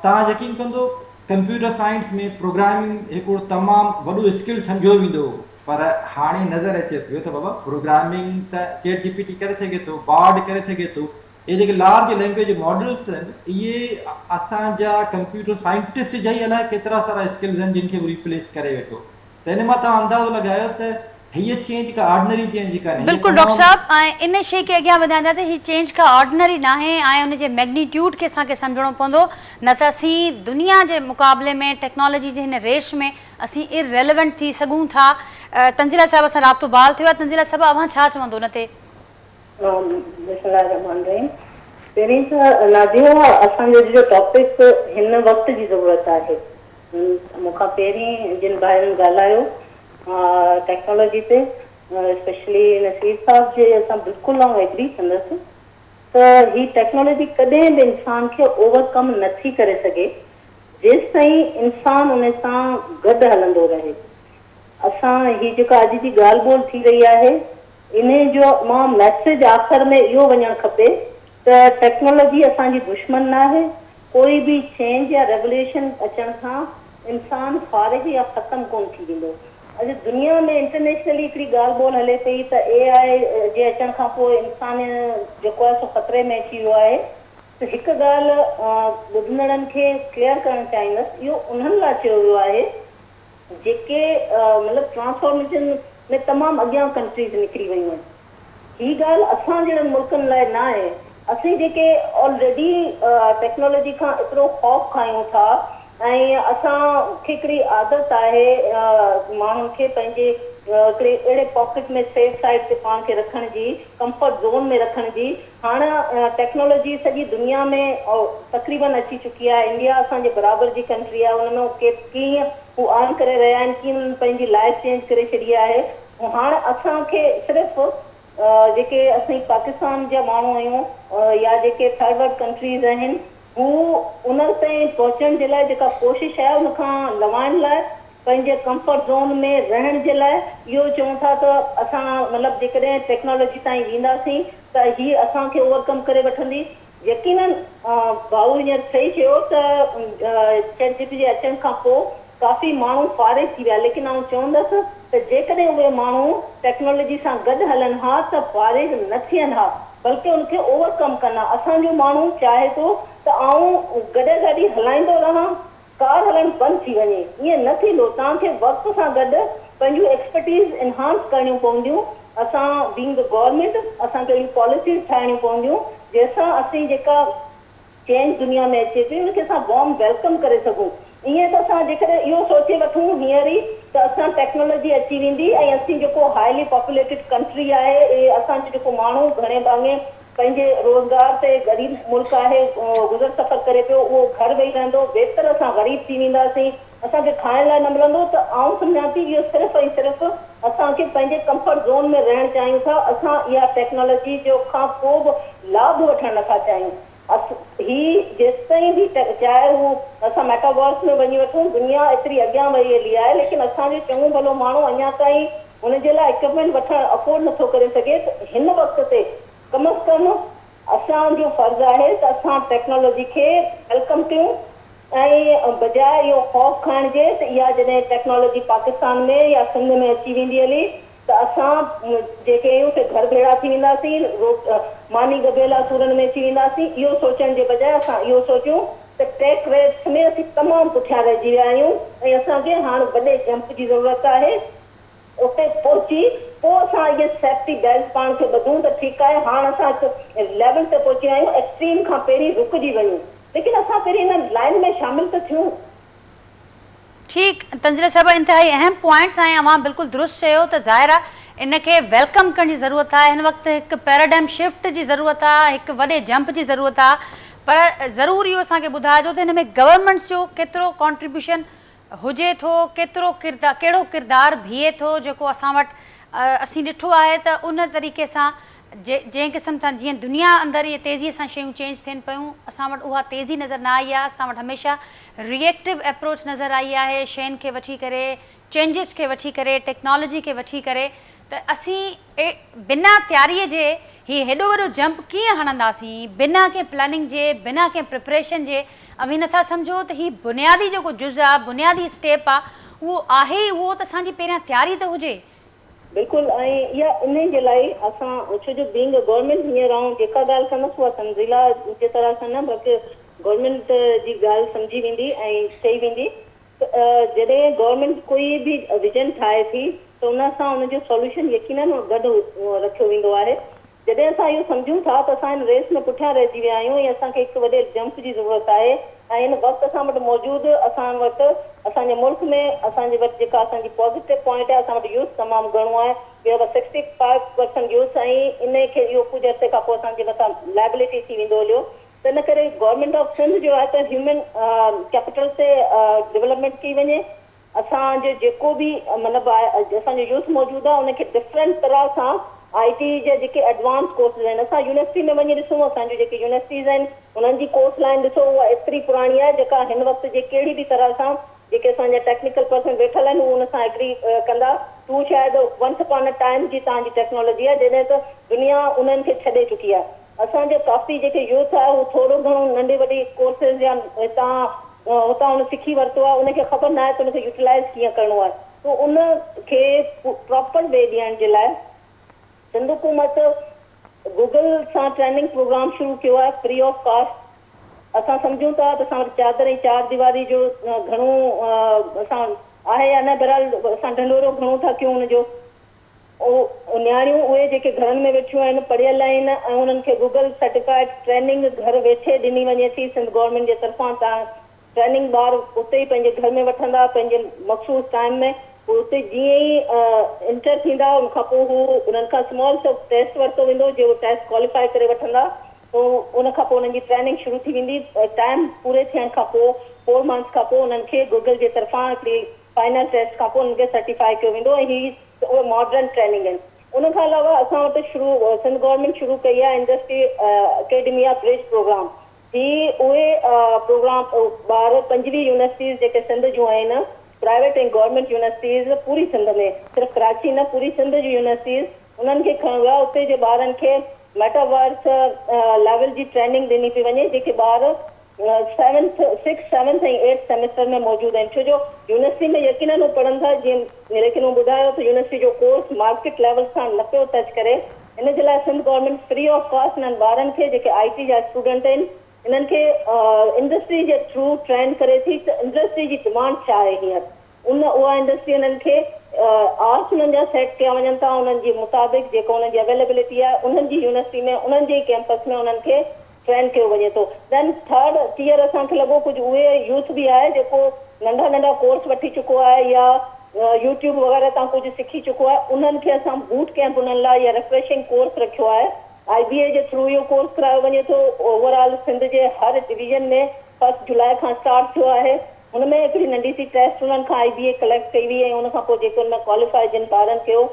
توهان يقين ڪندو ڪمپيوٽر سائنس ۾ پروگرامنگ هڪڙو تمام وڏو اسڪل سمجهيو ويندو هو، پر هاڻي نظر اچي پيو ته بابا پروگرامنگ ته چيٽ جي پي ٽي ڪري سگهي ٿو، بارڊ ڪري سگهي ٿو، اهي جيڪي لارج لينگويج ماڊلس آهن اهي اسان جا ڪمپيوٽر سائنٽسٽ جا ئي الائي ڪيترا سارا اسڪلز آهن جن کي هو ريپليس ڪري ويٺو. ته ان مان توهان اندازو لڳايو ته هيء چينج ڪا آرڊنري چينج ڪانهي، هيء بلڪل ڊاڪٽر تمام. صاحب، ۽ ان شيء کي اڳيان وڌائيندا ته هي چينج ڪا آرڊنري ناهي ۽ ان جي ميگنيٽيوڊ کي اسان کي سمجهڻو پوندو، نه ته اسين دنيا جي مقابلي ۾ ٽيڪنالاجي جي هن ريس ۾ اسين ارريليونٽ ٿي سگهون ٿا. تنزيله صاحبه سان رابطو بحال ٿيو آهي، تنزيله صاحبه اوهان ڇا چوندو ان تي؟ بسم الله الرحمٰن الرحيم پهرين ته ناديه اسان جو اڄ جو ٽاپڪ هن وقت جي ضرورت آهي. مون کان پهرين جن ڀائرن ڳالهايو ٽيڪنالاجي تي اسپيشلي نصير صاحب جي سان بلڪل آئون ايگري ڪندس ته هي ٽيڪنالاجي ڪڏهن به انسان کي اوور ڪم نه ٿي ڪري سگهي جيستائين انسان ان سان گڏ هلندو رهي. اسان هي جيڪا اڄ جي ڳالهه ٻولهه ٿي رهي آهي انهي جو مان ميسيج آخر ۾ اهو وڃڻ کپي ته ٽيڪنالاجي اسان جي دشمن ناهي، ڪوئي به چينج يا ريوليوشن اچڻ سان انسان فارغ يا ختم ڪونه ٿي ويندو. اڄ دنيا ۾ انٽرنيشنلي هڪڙي ڳالهه ٻولهه هلي پئي ته اي آء جي اچڻ کان پوء انسان جيڪو آهي سو خطري ۾ اچي ويو آهي ته هڪ ڳالهه ٻڌندڙن کي ڪليئر ڪرڻ چاهيندس اهو انهن لاء چيو ويو آهي جيڪي مطلب ٽرانسفارميشن ۾ تمام اڳيان ڪنٽريز نڪري ويون آهن. هي ڳالهه اسان جهڙن ملڪن لاء نه آهي. اسين جيڪي آلريڊي ٽيڪنالاجي کان ايترو خوف کايون ٿا ۽ اسان کي هڪڙي عادت آهي ماڻهن کي پنهنجي هڪڙي اهڙي پاڪيٽ ۾ سيف سائيڊ تي پاڻ کي رکڻ جي، ڪمفرٽ زون ۾ رکڻ جي. هاڻ ٽيڪنالاجي سڄي دنيا ۾ تقريبن اچي چڪي آهي. انڊيا اسان جي برابر جي ڪنٽري آهي ان ۾ ڪيئن هو ارن ڪري رهيا آهن، ڪيئن انهن پنهنجي لائيف چينج ڪري ڇڏي آهي. هاڻ اسان کي صرف जेके असीं पाकिस्तान जा माण्हू आहियूं या जेके थर्ड वर्ल्ड कंट्रीज़ आहिनि, हू उन ताईं पहुचण जे लाइ जेका कोशिश आहे उनखां लवाइण लाइ, पंहिंजे कंफर्ट ज़ोन में रहण जे लाइ इहो चऊं था त असां मतिलबु जेकॾहिं टेक्नोलॉजी ताईं वेंदासीं त हीअ असांखे ओवरकम करे वठंदी। यकीनन भाऊ हींअर सही चयो त चैट जी पी जे अचण खां पोइ काफ़ी माण्हू फ़ारिग थी विया, लेकिन आउं चवंदसि त जेकॾहिं उहे माण्हू टेक्नोलॉजी सां गॾु हलनि हा त फ़ारिग न थियनि हा, बल्कि उनखे ओवरकम कनि हा। असांजो माण्हू चाहे थो त आउं गॾु गाॾी हलाईंदो रहां, कार हलणु बंदि थी वञे, ईअं न थींदो। तव्हांखे वक़्त सां गॾु पंहिंजूं एक्सपर्टीज़ इनहांस करणियूं पवंदियूं। असां बीइंग गवर्नमेंट असांखे अहिड़ियूं पॉलिसीज़ ठाहिणियूं पवंदियूं जंहिंसां असीं जेका चेंज दुनिया में अचे पई उनखे असां वॉर्म welcome करे सघूं। ईअं त असां जेकॾहिं इहो सोचे वठूं हींअर ई त असां टेक्नोलॉजी अची वेंदी ऐं असीं जेको हाईली पॉपुलेटेड कंट्री आहे, असांजो जेको माण्हू घणे भाङे पंहिंजे रोज़गार ते ग़रीब मुल्क आहे, गुज़र सफ़र करे पियो, उहो घर वेही रहंदो, वेतर असां ग़रीब थी वेंदासीं, असांखे खाइण लाइ न मिलंदो। त आउं सम्झां थी इहो सिर्फ़ु ऐं सिर्फ़ु असांखे पंहिंजे कंफर्ट ज़ोन में रहणु चाहियूं था। असां इहा टेक्नोलॉजी जो खां को बि लाभ वठणु नथा चाहियूं। ही जेसि ताईं बि चाहे हू असां मेटावर्स में वञी वठूं, दुनिया एतिरी अॻियां वई हली आहे, लेकिन असांजो चङो भलो माण्हू अञा ताईं हुनजे लाइ इक्विपमेंट वठणु अफोर्ड नथो करे सघे। त हिन वक़्त ते कम अज़ कम असांजो फ़र्ज़ु आहे त असां टेक्नोलॉजी खे welcome कयूं ऐं बजाए इहो ख़ौफ़ खाइण जे त इहा जॾहिं टेक्नोलॉजी पाकिस्तान में या सिंध में अची वेंदी हली त असां जेके आहियूं ते घर भेड़ा थी वेंदासीं, मानी गबेला सूरनि में अची वेंदासीं। इहो सोचण जे बजाए असां इहो सोचूं त टेक रेस में असीं तमामु पुठियां रहिजी विया आहियूं ऐं असांखे हाणे वॾे जंप जी ज़रूरत आहे। उते पहुची पोइ असां इहे सेफ्टी बेल्ट पाण खे ॿधूं त ठीकु आहे, हाणे असां हिकु लेवल ते पहुची आहियूं, एक्सट्रीम खां पहिरीं रुकिजी वञूं, लेकिन असां पहिरीं हिन लाइन में शामिल त थियूं। ठीकु तंज़ीला साहिबा, इंतिहाई अहम पॉइंट्स आहिनि, अव्हां बिल्कुलु दुरुस्त चयो त ज़ाहिर आहे इन खे welcome करण जी ज़रूरत आहे। हिन वक़्तु हिकु पैराडाइम शिफ्ट जी ज़रूरत आहे, हिकु वॾे जंप जी ज़रूरत आहे, पर ज़रूरु इहो असांखे ॿुधाइजो त हिन में गवर्नमेंट्स जो केतिरो कॉन्ट्रीब्यूशन हुजे थो, केतिरो किरदार, कहिड़ो किरदार बीहे थो, जेको असां वटि असीं ॾिठो आहे त उन तरीक़े सां जंहिं क़िस्म सां जीअं दुनिया अंदरि इहे तेज़ीअ सां शयूं चेंज थियनि पियूं, असां वटि उहा तेज़ी नज़र न आई आहे। असां वटि हमेशह रिएक्टिव अप्रोच नज़र आई आहे, शयुनि खे वठी करे, चेंजिस खे वठी करे, टेक्नोलॉजी खे वठी करे, त असीं बिना तयारीअ जे हीउ हेॾो वॾो जंप कीअं हणंदासीं, बिना कंहिं प्लानिंग जे, बिना कंहिं प्रिपरेशन जे। अव्हीं नथा सम्झो त हीउ बुनियादी जेको जुज़ आहे, बुनियादी स्टेप आहे, उहो आहे उहो त असांजी पहिरियां तयारी त हुजे। बिल्कुलु, ऐं इहा इन जे लाइ असां छो जो बीइंग गवर्नमेंट हींअर आउं जेका ॻाल्हि कंदुसि उहा तंज़ीला जे तरह सां न बल्कि गवर्नमेंट जी ॻाल्हि सम्झी वेंदी ऐं चई वेंदी। त जॾहिं गवर्नमेंट कोई बि विजन ठाहे थी त उन सां उनजो सॉल्यूशन यकीनन गॾु रखियो वेंदो आहे। जॾहिं असां इहो सम्झूं था त असां हिन रेस में पुठियां रहिजी विया आहियूं ऐं असांखे हिकु वॾे जंप जी ज़रूरत आहे ऐं हिन वक़्तु असां वटि मौजूदु असां वटि असांजे मुल्क में असांजे वटि जेका असांजी पॉज़िटिव पॉइंट आहे, असां वटि यूथ तमामु घणो आहे, we have 65% youth ऐं इन खे इहो कुझु अरसे खां पोइ असांजे मथां लाइबिलिटी थी वेंदो हलियो। त इन करे गवर्नमेंट ऑफ सिंध जो आहे त ह्यूमन कैपिटल ते डेवलपमेंट कई वञे। असांजो जेको बि मतिलबु असांजो यूथ मौजूदु आहे उनखे डिफरेंट तरह सां IT जा जेके एडवांस कोर्सिस आहिनि, असां यूनिवर्सिटी में वञी ॾिसूं, असांजो जेके यूनिवर्सिटीज़ आहिनि उन्हनि जी कोर्स लाइन ॾिसो, उहा एतिरी पुराणी आहे जेका हिन वक़्तु जे कहिड़ी बि तरह सां जेके असांजा टेक्निकल पर्सन वेठल आहिनि उहे उन सां एग्री कंदा। तूं शायदि वंस अपॉन अ टाइम जी तव्हांजी टेक्नोलॉजी आहे, जॾहिं त दुनिया उन्हनि खे छॾे चुकी आहे। असांजो काफ़ी जेके यूथ आहे उहो थोरो घणो नंढे वॾी कोर्सिस या हितां हुतां हुन सिखी वरितो आहे, उनखे ख़बर न आहे त उनखे यूटिलाइज़ कीअं करिणो आहे। त उनखे प्रॉपर वे ॾियण जे लाइ सिंध हुकूमत गूगल सां ट्रेनिंग प्रोग्राम शुरू कयो आहे फ्री ऑफ कॉस्ट। असां सम्झूं था त असां वटि चादर ऐं चार दीवारी जो घणो असां आहे या न, बहरहाल असां ढंढोरो घणो था कयूं हुनजो। नियाणियूं उहे जेके घरनि में वेठियूं आहिनि, पढ़ियल आहिनि ऐं उन्हनि खे गूगल सर्टिफाइड ट्रेनिंग घर वेठे ॾिनी वञे थी सिंध गवर्नमेंट जे तरफ़ां। तव्हां ट्रेनिंग ॿार उते ई पंहिंजे घर में वठंदा पंहिंजे मख़सूस टाइम में, पोइ उते जीअं ई इंटर थींदा उनखां पोइ हू उन्हनि खां स्मॉल सो टेस्ट वरितो वेंदो, जे उहो टेस्ट क्वालिफाई करे वठंदा पोइ उनखां पोइ उन्हनि जी ट्रेनिंग शुरू थी वेंदी। टाइम पूरे थियण खां पोइ 4 मंथ्स खां पोइ उन्हनि खे गूगल जे तरफ़ां हिकिड़ी फाइनल टेस्ट खां पोइ उन्हनि खे सर्टिफाई कयो वेंदो ऐं हीअ उहे मॉडर्न ट्रेनिंग आहिनि। ان کان علاوه اسان وٽ شروع سنڌ گورنمينٽ شروع ڪئي آهي انڊسٽري اڪيڊميا برج پروگرام. هي اهي پروگرام ٻار 25 يونيورسٽيز جيڪي سنڌ جون آهن، پرائيويٽ ۽ گورنمينٽ يونيورسٽيز پوري سنڌ ۾، صرف ڪراچي نه، پوري سنڌ جون يونيورسٽيز، انهن کي کڻيو ويو آهي. اتي جي ٻارن کي ميٽاورس ليول جي ٽريننگ ڏني پئي وڃي، جيڪي ٻار 7th، 6، 7th ۽ 8th semester ۾ موجود آهن، ڇو جو يونيورسٽي ۾ يقينن هو پڙهن ٿا جيئن، ليڪن هو ٻڌايو ته يونيورسٽي جو ڪورس مارڪيٽ ليول سان نه پيو ٽچ ڪري. ان جي لاء Sindh government free of cost انهن ٻارن کي جيڪي آء ٽي جا اسٽوڊنٽ آهن، انهن کي انڊسٽري جي ٿرو ٽرين ڪري ٿي ته انڊسٽري جي ڊمانڊ ڇا آهي هينئر، ان اها انڊسٽري انهن کي آرس انهن جا سيٽ ڪيا وڃن ٿا، انهن جي مطابق جيڪو انهن جي اويليبلٽي آهي، انهن جي يونيورسٽي ۾ انهن جي ئي ڪيمپس ۾ انهن کي ٽرين ڪيو وڃي ٿو. دين ٿرڊ ٽيئر اسان کي لڳو ڪجهه اهي يوٿ به آهي جيڪو ننڍا ننڍا ڪورس وٺي چڪو آهي يا يوٽيوب وغيره تان ڪجهه سکي چڪو آهي، انهن کي اسان بوٽ ڪيمپ انهن لاء يا ريفريشنگ ڪورس رکيو آهي. آء بي اي جي ٿرو اهو ڪورس ڪرايو وڃي ٿو. اوور آل سنڌ جي هر ڊويزن ۾ فرسٽ جولاء کان اسٽارٽ ٿيو آهي. هن ۾ هڪڙي ننڍي سي ٽيسٽ انهن کان آء بي اي ڪليڪٽ ڪئي وئي ۽ ان کان پوء جيڪي ان ۾ ڪواليفائي جن ٻارن ڪيو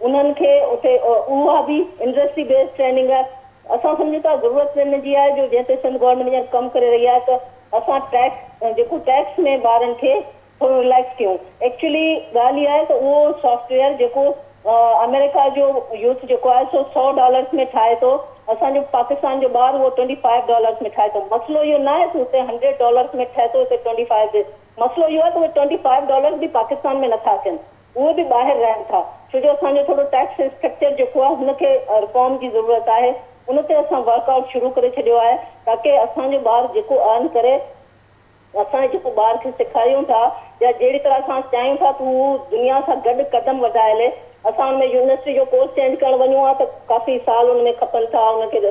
انهن کي اتي اها به انڊسٽري بيسڊ ٽريننگ آهي. اسان سمجهون ٿا ضرورت ان جي آهي جو جنهن تي سنڌ گورنمينٽ هينئر ڪم ڪري رهي آهي ته اسان ٽيڪس جيڪو ٽيڪس ۾ ٻارن کي ٿورو رليڪس ڪيون. ايڪچولي ڳالهه اها آهي ته اهو سافٽ ويئر جيڪو آمريڪا جو يوٿ جيڪو آهي سو 100 ڊالرس ۾ ٺاهي ٿو، اسان جو پاڪستان جو ٻار اهو 25 ڊالرس ۾ ٺاهي ٿو. مسئلو اهو نه آهي ته هتي 100 ڊالرس ۾ ٺهي ٿو هتي 25، مسئلو اهو آهي ته اهي 25 ڊالرس به پاڪستان ۾ نٿا اچن، اهي به ٻاهر رهن ٿا، ڇو جو اسان جو ٿورو ٽيڪس اسٽرڪچر جيڪو آهي هن کي ريفارم جي ضرورت آهي. ان تي اسان ورڪ آئوٽ شروع ڪري ڇڏيو آهي تاڪه اسان جو ٻار جيڪو ارن ڪري، اسان جيڪو ٻار کي سيکاريون ٿا يا جهڙي طرح اسان چاهيون ٿا ته هو دنيا سان گڏ قدم وڌائي هلي. اسان ان ۾ يونيورسٽي جو ڪورس چينج ڪرڻ وڃون ها ته ڪافي سال ان ۾ کپن ٿا ان کي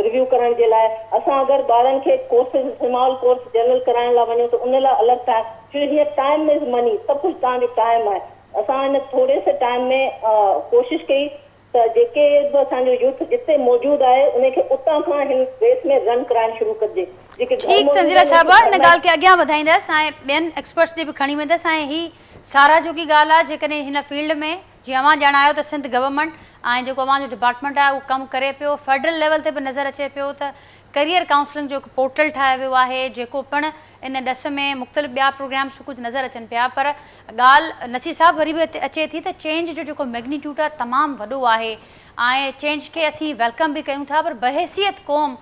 ريويو ڪرڻ جي لاء. اسان اگر ٻارن کي ڪورسز سمال ڪورس جنرل ڪرائڻ لاء وڃون ته ان لاء الڳ ٽائيم، ڇو جو هينئر ٽائيم از مني، سڀ ڪجهه توهان جو ٽائيم آهي. اسان ان ٿوري سي ٽائيم ۾ ڪوشش ڪئي ته جيڪي به اسان جو يوٿ جتي موجود آهي ان کي اتان کان هن ريس ۾ رن ڪرائڻ شروع ڪجي. جيڪي گهر ٺيڪ موجود تنزيله آهن ان کي صاحبه گهر ان مان ڳالهه کي اڳيان وڌائيندس ۽ ٻين ايڪسپرٽس ڏي به کڻي ويندس ۽ هي ساراهه جوڳي ڳالهه آهي جيڪڏهن هن فيلڊ ۾ جيئن اوهان ڄاڻايو ته سنڌ گورنمينٽ ۽ جيڪو اوهان جو ڊپارٽمينٽ آهي اهو ڪم ڪري پيو، فيڊرل ليول تي به نظر اچي پيو ته ڪريئر ڪائونسلنگ جو هڪ پورٽل ٺاهيو ويو آهي جيڪو پڻ ان ڏس ۾ مختلف ٻيا پروگرامس به ڪجهه نظر اچن پيا پر ڳالهه نصير صاحب وري به اچي ٿي ته چينج جو جيڪو ميگنيٽيوڊ آهي تمام وڏو آهي ۽ چينج کي اسين welcome به ڪيون ٿا پر بحيثيت قوم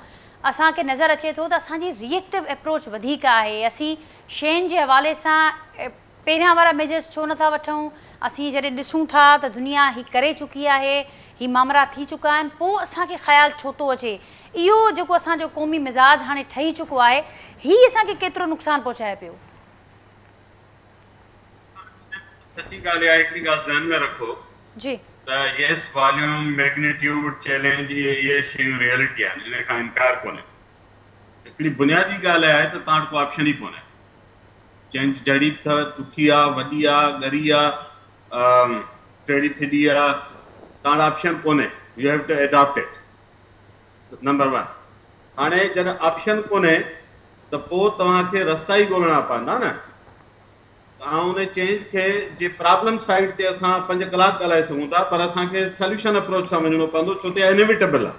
اسان کي نظر اچي ٿو ته اسان جي ريئيڪٽو اپروچ وڌيڪ آهي، اسين شين جي حوالي سان پهريان وارا ميجرز ڇو نٿا وٺون؟ اسين جڏهن ڏسون ٿا ته دنيا هي ڪري چڪي آهي، هي مامرا ٿي چڪا آهن، پوء اسان کي خيال ڇو ٿو اچي؟ اهو جيڪو اسان جو قومي مزاج هاڻي ٺهي چڪو آهي، هي اسان کي ڪيترو نقصان پهچائي پيو؟ سچي ڳالهه اها آهي، هڪڙي ڳالهه ذهن ۾ رکو ته يس واليوم، ميگنيٽيوڊ، چئلينج اهي شيون ريئلٽي آهن، ان کان انڪار ڪونهي. هڪڙي بنيادي ڳالهه اها آهي ته توهان وٽ ڪو آپشن ئي ڪونهي. چينج جھڙي به اٿو، ڏکي آ، وڏي آ، ڳري آ، ٽيڙي ڦڏي آ، توهان وٽ آپشن ڪونهي، you have to adapt it, number one. هاڻي جڏهن آپشن ڪونهي ته پوء توهان کي رستا ئي ڳولڻا پوندا نه. توهان ان چينج کي جي پرابلم سائيڊ تي اسان 5 ڪلاڪ ڳالهائي سگهون ٿا پر اسان کي سليوشن اپروچ سان وڃڻو پوندو ڇو ته اها انيويٽيبل آ.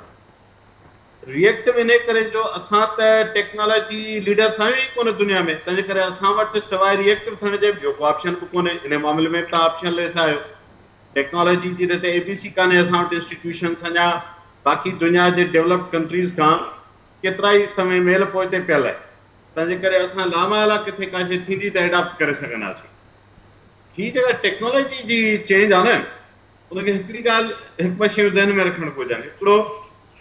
ريئيڪٽو انهي ڪري جو اسان ته ٽيڪنالاجي ليڊرس آهيون ئي ڪونه دنيا ۾ تنهنجي ڪري اسان وٽ سواء ريئيڪٽو ٿيڻ جي ٻيو ڪو آپشن به ڪونهي انهي معاملي ۾ به توهان آپشن ليس آهيو ٽيڪنالاجي جي ته اي بي سي ڪانهي اسان وٽ انسٽيٽيوشنس اڃا باقي دنيا جي ڊولپڊ ڪنٽريز کان ڪيترائي سوين ميل پوئتي پيل آهي تنهنجي ڪري اسان لامحاله ڪٿي ڪا شي ٿيندي ته ايڊاپٽ ڪري سگهنداسين هي جيڪا ٽيڪنالاجي جي چينج آهي نه ان کي هڪڙي ڳالهه هڪ ٻه شيون ذهن ۾ رکڻ گهرجن. هڪڙو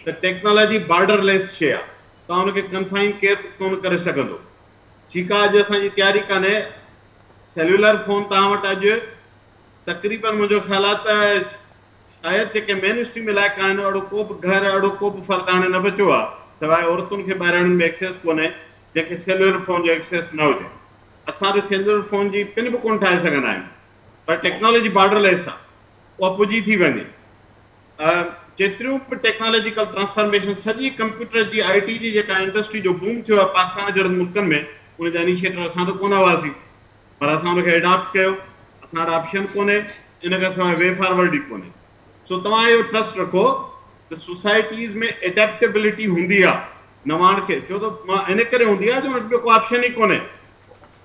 ته ٽيڪنالاجي بارڊر ليس شيء آهي، توهان ان کي ڪنفائن ڪير به ڪونه ڪري سگهندو. ٺيڪ آهي اڄ اسان جي تياري ڪانهي، سيلولر فون توهان وٽ اڄ تقريبن منهنجو خيال آهي ته شايد جيڪي مين اسٽريم علائقا آهن اهڙو ڪو به گهر اهڙو ڪو به فرد هاڻي نه بچيو آهي سواء عورتن کي ٻاهراڻين ۾ ايڪسيس ڪونهي جنهن کي سيلولر فون جو ايڪسيس نه هجي. اسان ته سيلولر فون جي پن به ڪونه ٺاهي سگهندا آهيون. پر ٽيڪنالاجي بارڊر ليس آ اها پڄي ٿي وڃي. جيتريون به ٽيڪنالاجيڪل ٽرانسفارميشن سڄي ڪمپيوٽر جي آء ٽي جي جيڪا انڊسٽري جو بوم ٿيو آ پاڪستان جهڙن ملڪن ۾ ان جا انيشيٽر اسان ته ڪونه هئاسين پر اسان ان کي اڊاپٽ ڪيو اسان وٽ آپشن ڪونهي ان کان سواء وي فارورڊ ئي ڪونهي. सो तव्हां इहो ट्रस्ट रखो त सोसाइटीज़ में एडेप्टेबिलिटी हूंदी आहे नवाण खे, छो त मां इन करे हूंदी आहे जो ॿियो को ऑप्शन ई कोन्हे।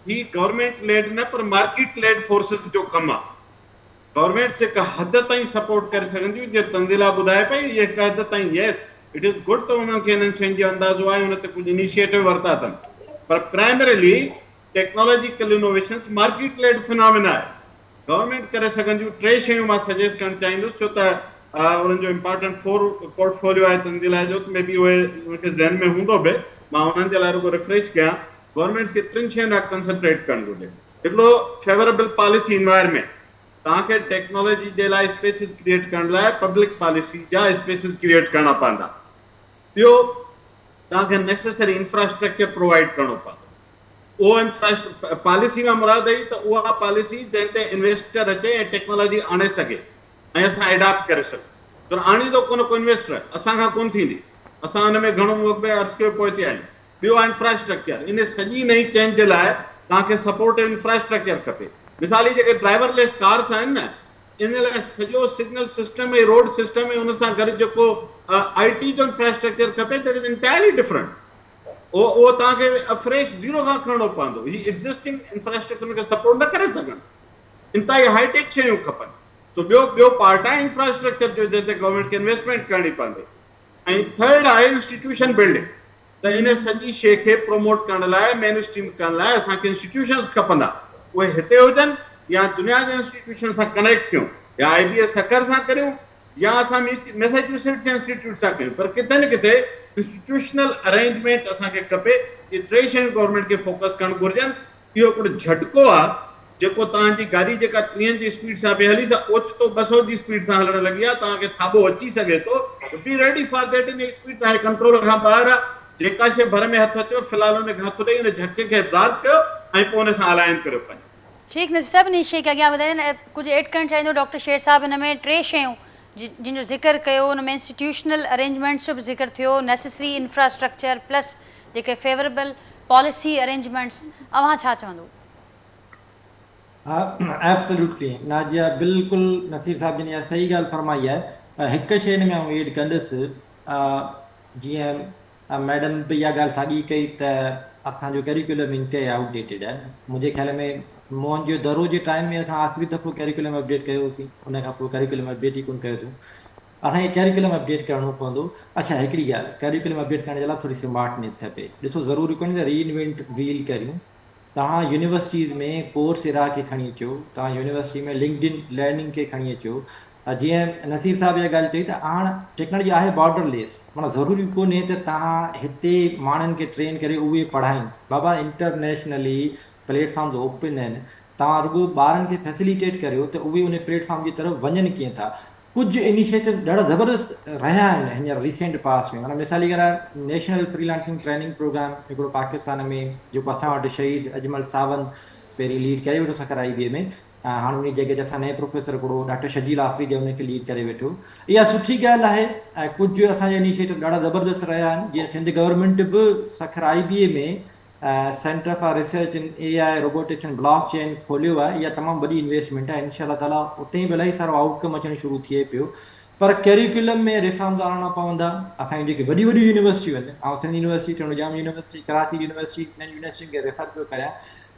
ही गवर्नमेंट लेड न पर मार्केट लेड फोर्सिस जो कमु आहे। गवर्नमेंट्स हिकु हद ताईं सपोर्ट करे सघंदियूं, जीअं तंज़ीला ॿुधाए पई, इहा हिकु हद ताईं येस it is good त उन्हनि खे हिननि शयुनि जो अंदाज़ो आहे, उन ते कुझु इनिशिएटिव वरिता अथनि, पर primarily technological innovations market led phenomena आहे। गवर्नमेंट करे सघंदियूं। टे शयूं मां सजेस्ट करणु चाहींदुसि, छो त उन्हनि जो इम्पोर्टेंट फोर पोर्टफोलियो आहे तंज़ीला जो, मे बी उहे उनखे ज़हन में हूंदो बि, मां उन्हनि जे लाइ रुगो रिफ्रेश कयां। गवर्नमेंट्स खे टिनि शयुनि लाइ कंसंट्रेट करणु घुरिजे। हिकिड़ो फेवरेबल पॉलिसी इन्वायरमेंट, तव्हांखे टेक्नोलॉजी जे लाइ स्पेसिस क्रिएट करण लाइ पब्लिक पॉलिसी जा स्पेसिस क्रिएट करणा पवंदा। ॿियो तव्हांखे नेसेसरी इंफ्रास्ट्रक्चर प्रोवाइड करणो पवंदो। उहो इंफ्रास्ट्रक्चर पॉलिसी मां मुराद आई त उहा पॉलिसी जंहिं ते इन्वेस्टर अचे ऐं टेक्नोलॉजी आणे सघे ऐं असां एडाप्ट करे सघूं। पर आणींदो कोन को इन्वेस्टर, असां खां कोन थींदी, असां हुन में घणो अॻु अर्ज़ कयो पोइ ते आहियूं। ॿियो आहे इंफ्रास्ट्रक्चर, इन सॼी नई चेंज जे लाइ तव्हांखे सपोर्टिव इंफ्रास्ट्रक्चर खपे। मिसाल जेके ड्राइवरलेस कार्स आहिनि न, इन लाइ सॼो सिग्नल सिस्टम ऐं रोड सिस्टम ऐं उन सां गॾु जेको I T जो इंफ्रास्ट्रक्चर खपे that is entirely different. उहो तव्हांखे फ्रेश ज़ीरो खां खणणो पवंदो। हीअ एग्ज़िस्टिंग इंफ्रास्ट्रक्चर खे सपोर्ट न करे सघनि, इंतिहाई हाईटेक शयूं खपनि। त ॿियो ॿियो पार्ट आहे इंफ्रास्ट्रक्चर जो, जंहिं ते गवर्नमेंट खे इन्वेस्टमेंट करणी पवंदी। ऐं थर्ड आहे इंस्टीट्यूशन बिल्डिंग, त इन सॼी शइ खे प्रमोट करण लाइ, मेन स्ट्रीम करण लाइ असांखे इंस्टीट्यूशंस खपंदा, उहे हिते हुजनि या दुनिया जे इंस्टीट्यूशन सां कनेक्ट थियूं, या आई बी एस सखर सां करियूं या असां मैसाचुसेट्स इंस्टीट्यूट सां करियूं, पर किथे न किथे इंस्टीट्यूशनल अरेंजमेंट असांखे खपे। इहे टे शयूं गवर्नमेंट खे फोकस करणु घुरिजनि। इहो हिकिड़ो झटको आहे जेको तव्हांजी गाॾी जेका 30 जी स्पीड सां पई हली, सा ओचितो 200 जी स्पीड सां हलणु लॻी आहे, तव्हांखे थाॿो अची सघे थो। Be ready for that. In speed तव्हांजे कंट्रोल खां ॿाहिरि आहे, जेका शइ भर में हथु अचेव फ़िलहालु हुनखे हथु ॾेई हुन झटके खे एब्ज़ॉर्ब कयो ऐं पोइ हुन सां अलाइन करियो पंहिंजो। ठीकु नज़ीर साहिबु, इन शइ खे अॻियां वधाइनि। कुझु एड करणु चाहींदो डॉक्टर शेर साहिबु, हिन में टे शयूं जिन जो ज़िक्र कयो, हुन में इंस्टीट्यूशनल अरेंजमेंट्स जो बि ज़िक्र थियो, नेसेसरी इंफ्रास्ट्रक्चर प्लस जेके फेवरेबल पॉलिसी अरेंजमेंट्स, अव्हां छा चवंदो? हा, एब्सोल्युटली नाजिया, बिल्कुलु नसीर साहिब जिन इहा सही ॻाल्हि फरमाई आहे। हिकु शइ हिन में आउं एड कंदुसि, जीअं मैडम बि इहा ॻाल्हि साॻी कई त असांजो करिकुलम इंतिहाई आउटडेटेड आहे। मुंहिंजे ख़्याल में मोहन जो दरो जे टाइम में असां आख़िरी दफ़ो करिकुलम अपडेट कयो हुउसीं, उन खां पोइ करिकुलम अपडेट ई कोन कयो अथऊं। असांखे करिकुलम अपडेट करिणो पवंदो। अच्छा, हिकिड़ी ॻाल्हि, करिकुलम अपडेट करण जे लाइ थोरी स्मार्टनेस खपे। ॾिसो, ज़रूरी कोन्हे त रीइन्वेंट व्हील करियूं। तव्हां यूनिवर्सिटीज़ में कोर्स एरा खे खणी अचो, तव्हां यूनिवर्सिटी में लिंक्डइन लर्निंग खे खणी अचो। जीअं नसीर साहिब इहा ॻाल्हि चई त हाणे टेक्नोलॉजी आहे बॉर्डरलेस, माना ज़रूरी कोन्हे त तव्हां हिते माण्हुनि खे ट्रेन करे उहे पढ़ाइनि। बाबा, इंटरनेशनली प्लेटफॉर्म्स ओपन आहिनि, तव्हां रुगो ॿारनि खे फैसिलिटेट करियो त उहे उन प्लेटफॉर्म जी तरफ़ वञनि कीअं था। कुझु इनिशिएटिव ॾाढा ज़बरदस्त रहिया आहिनि हींअर रिसेंट पास में। माना मिसाल जी ॻाल्हि आहे, नेशनल फ्रीलांसिंग ट्रेनिंग प्रोग्राम हिकिड़ो पाकिस्तान में जेको असां वटि शहीद अजमल सावंत पहिरीं लीड करे वेठो सखर आई बी ए में, हाणे उन जॻह ते असां नए प्रोफेसर हिकिड़ो डॉक्टर शजील आफरीदी उनखे लीड करे वेठो। इहा सुठी ॻाल्हि आहे। ऐं कुझु असांजा इनिशिएटिव ॾाढा ज़बरदस्त रहिया आहिनि, जीअं सिंध गवर्नमेंट बि Sukkur I B A में centre for research in A I robotics and blockchain खोलियो आहे। इहा तमामु वॾी इन्वेस्टमेंट आहे। इनशा ताला उते बि इलाही सारो आउटकम अचणु शुरू थिए पियो। पर करिकुलम में रिफॉर्म्स आणणा पवंदा। असांजी जेके वॾियूं वॾियूं यूनिवर्सिटियूं आहिनि, ऐं Sindh university, Tando Jam university, Karachi university, इन्हनि यूनिवर्सिटियुनि खे रेफर पियो करियां,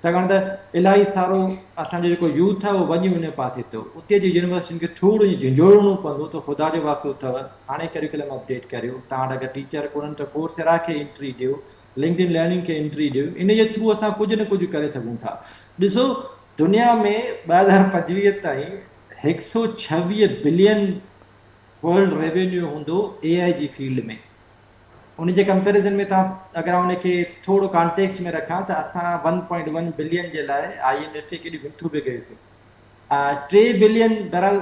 छाकाणि त इलाही सारो असांजो जेको यूथ आहे उहो वञी उन पासे थो। उते जी यूनिवर्सिटियुनि खे थोरो झिंझोड़िणो पवंदो त ख़ुदा जो वास्तो अथव, हाणे करिकुलम अपडेट करियो। तव्हां वटि अगरि टीचर कोन्हनि त कोर्सेरा खे एंट्री ॾियो, लिंक्डइन लर्निंग खे एंट्री ॾियो। इन जे थ्रू असां कुझु न कुझु करे सघूं था। ॾिसो, दुनिया में 2025 ताईं 126 बिलियन वर्ल्ड रेवेन्यू हूंदो ए आई जी फील्ड में। उन जे कंपेरिज़न में तव्हां अगरि आउं हुनखे थोरो कॉन्टेक्स्ट में रखां त असां 1.1 बिलियन जे लाइ I am F खे केॾी मिंथूं बि कयूंसीं। 3 बिलियन बहरहाल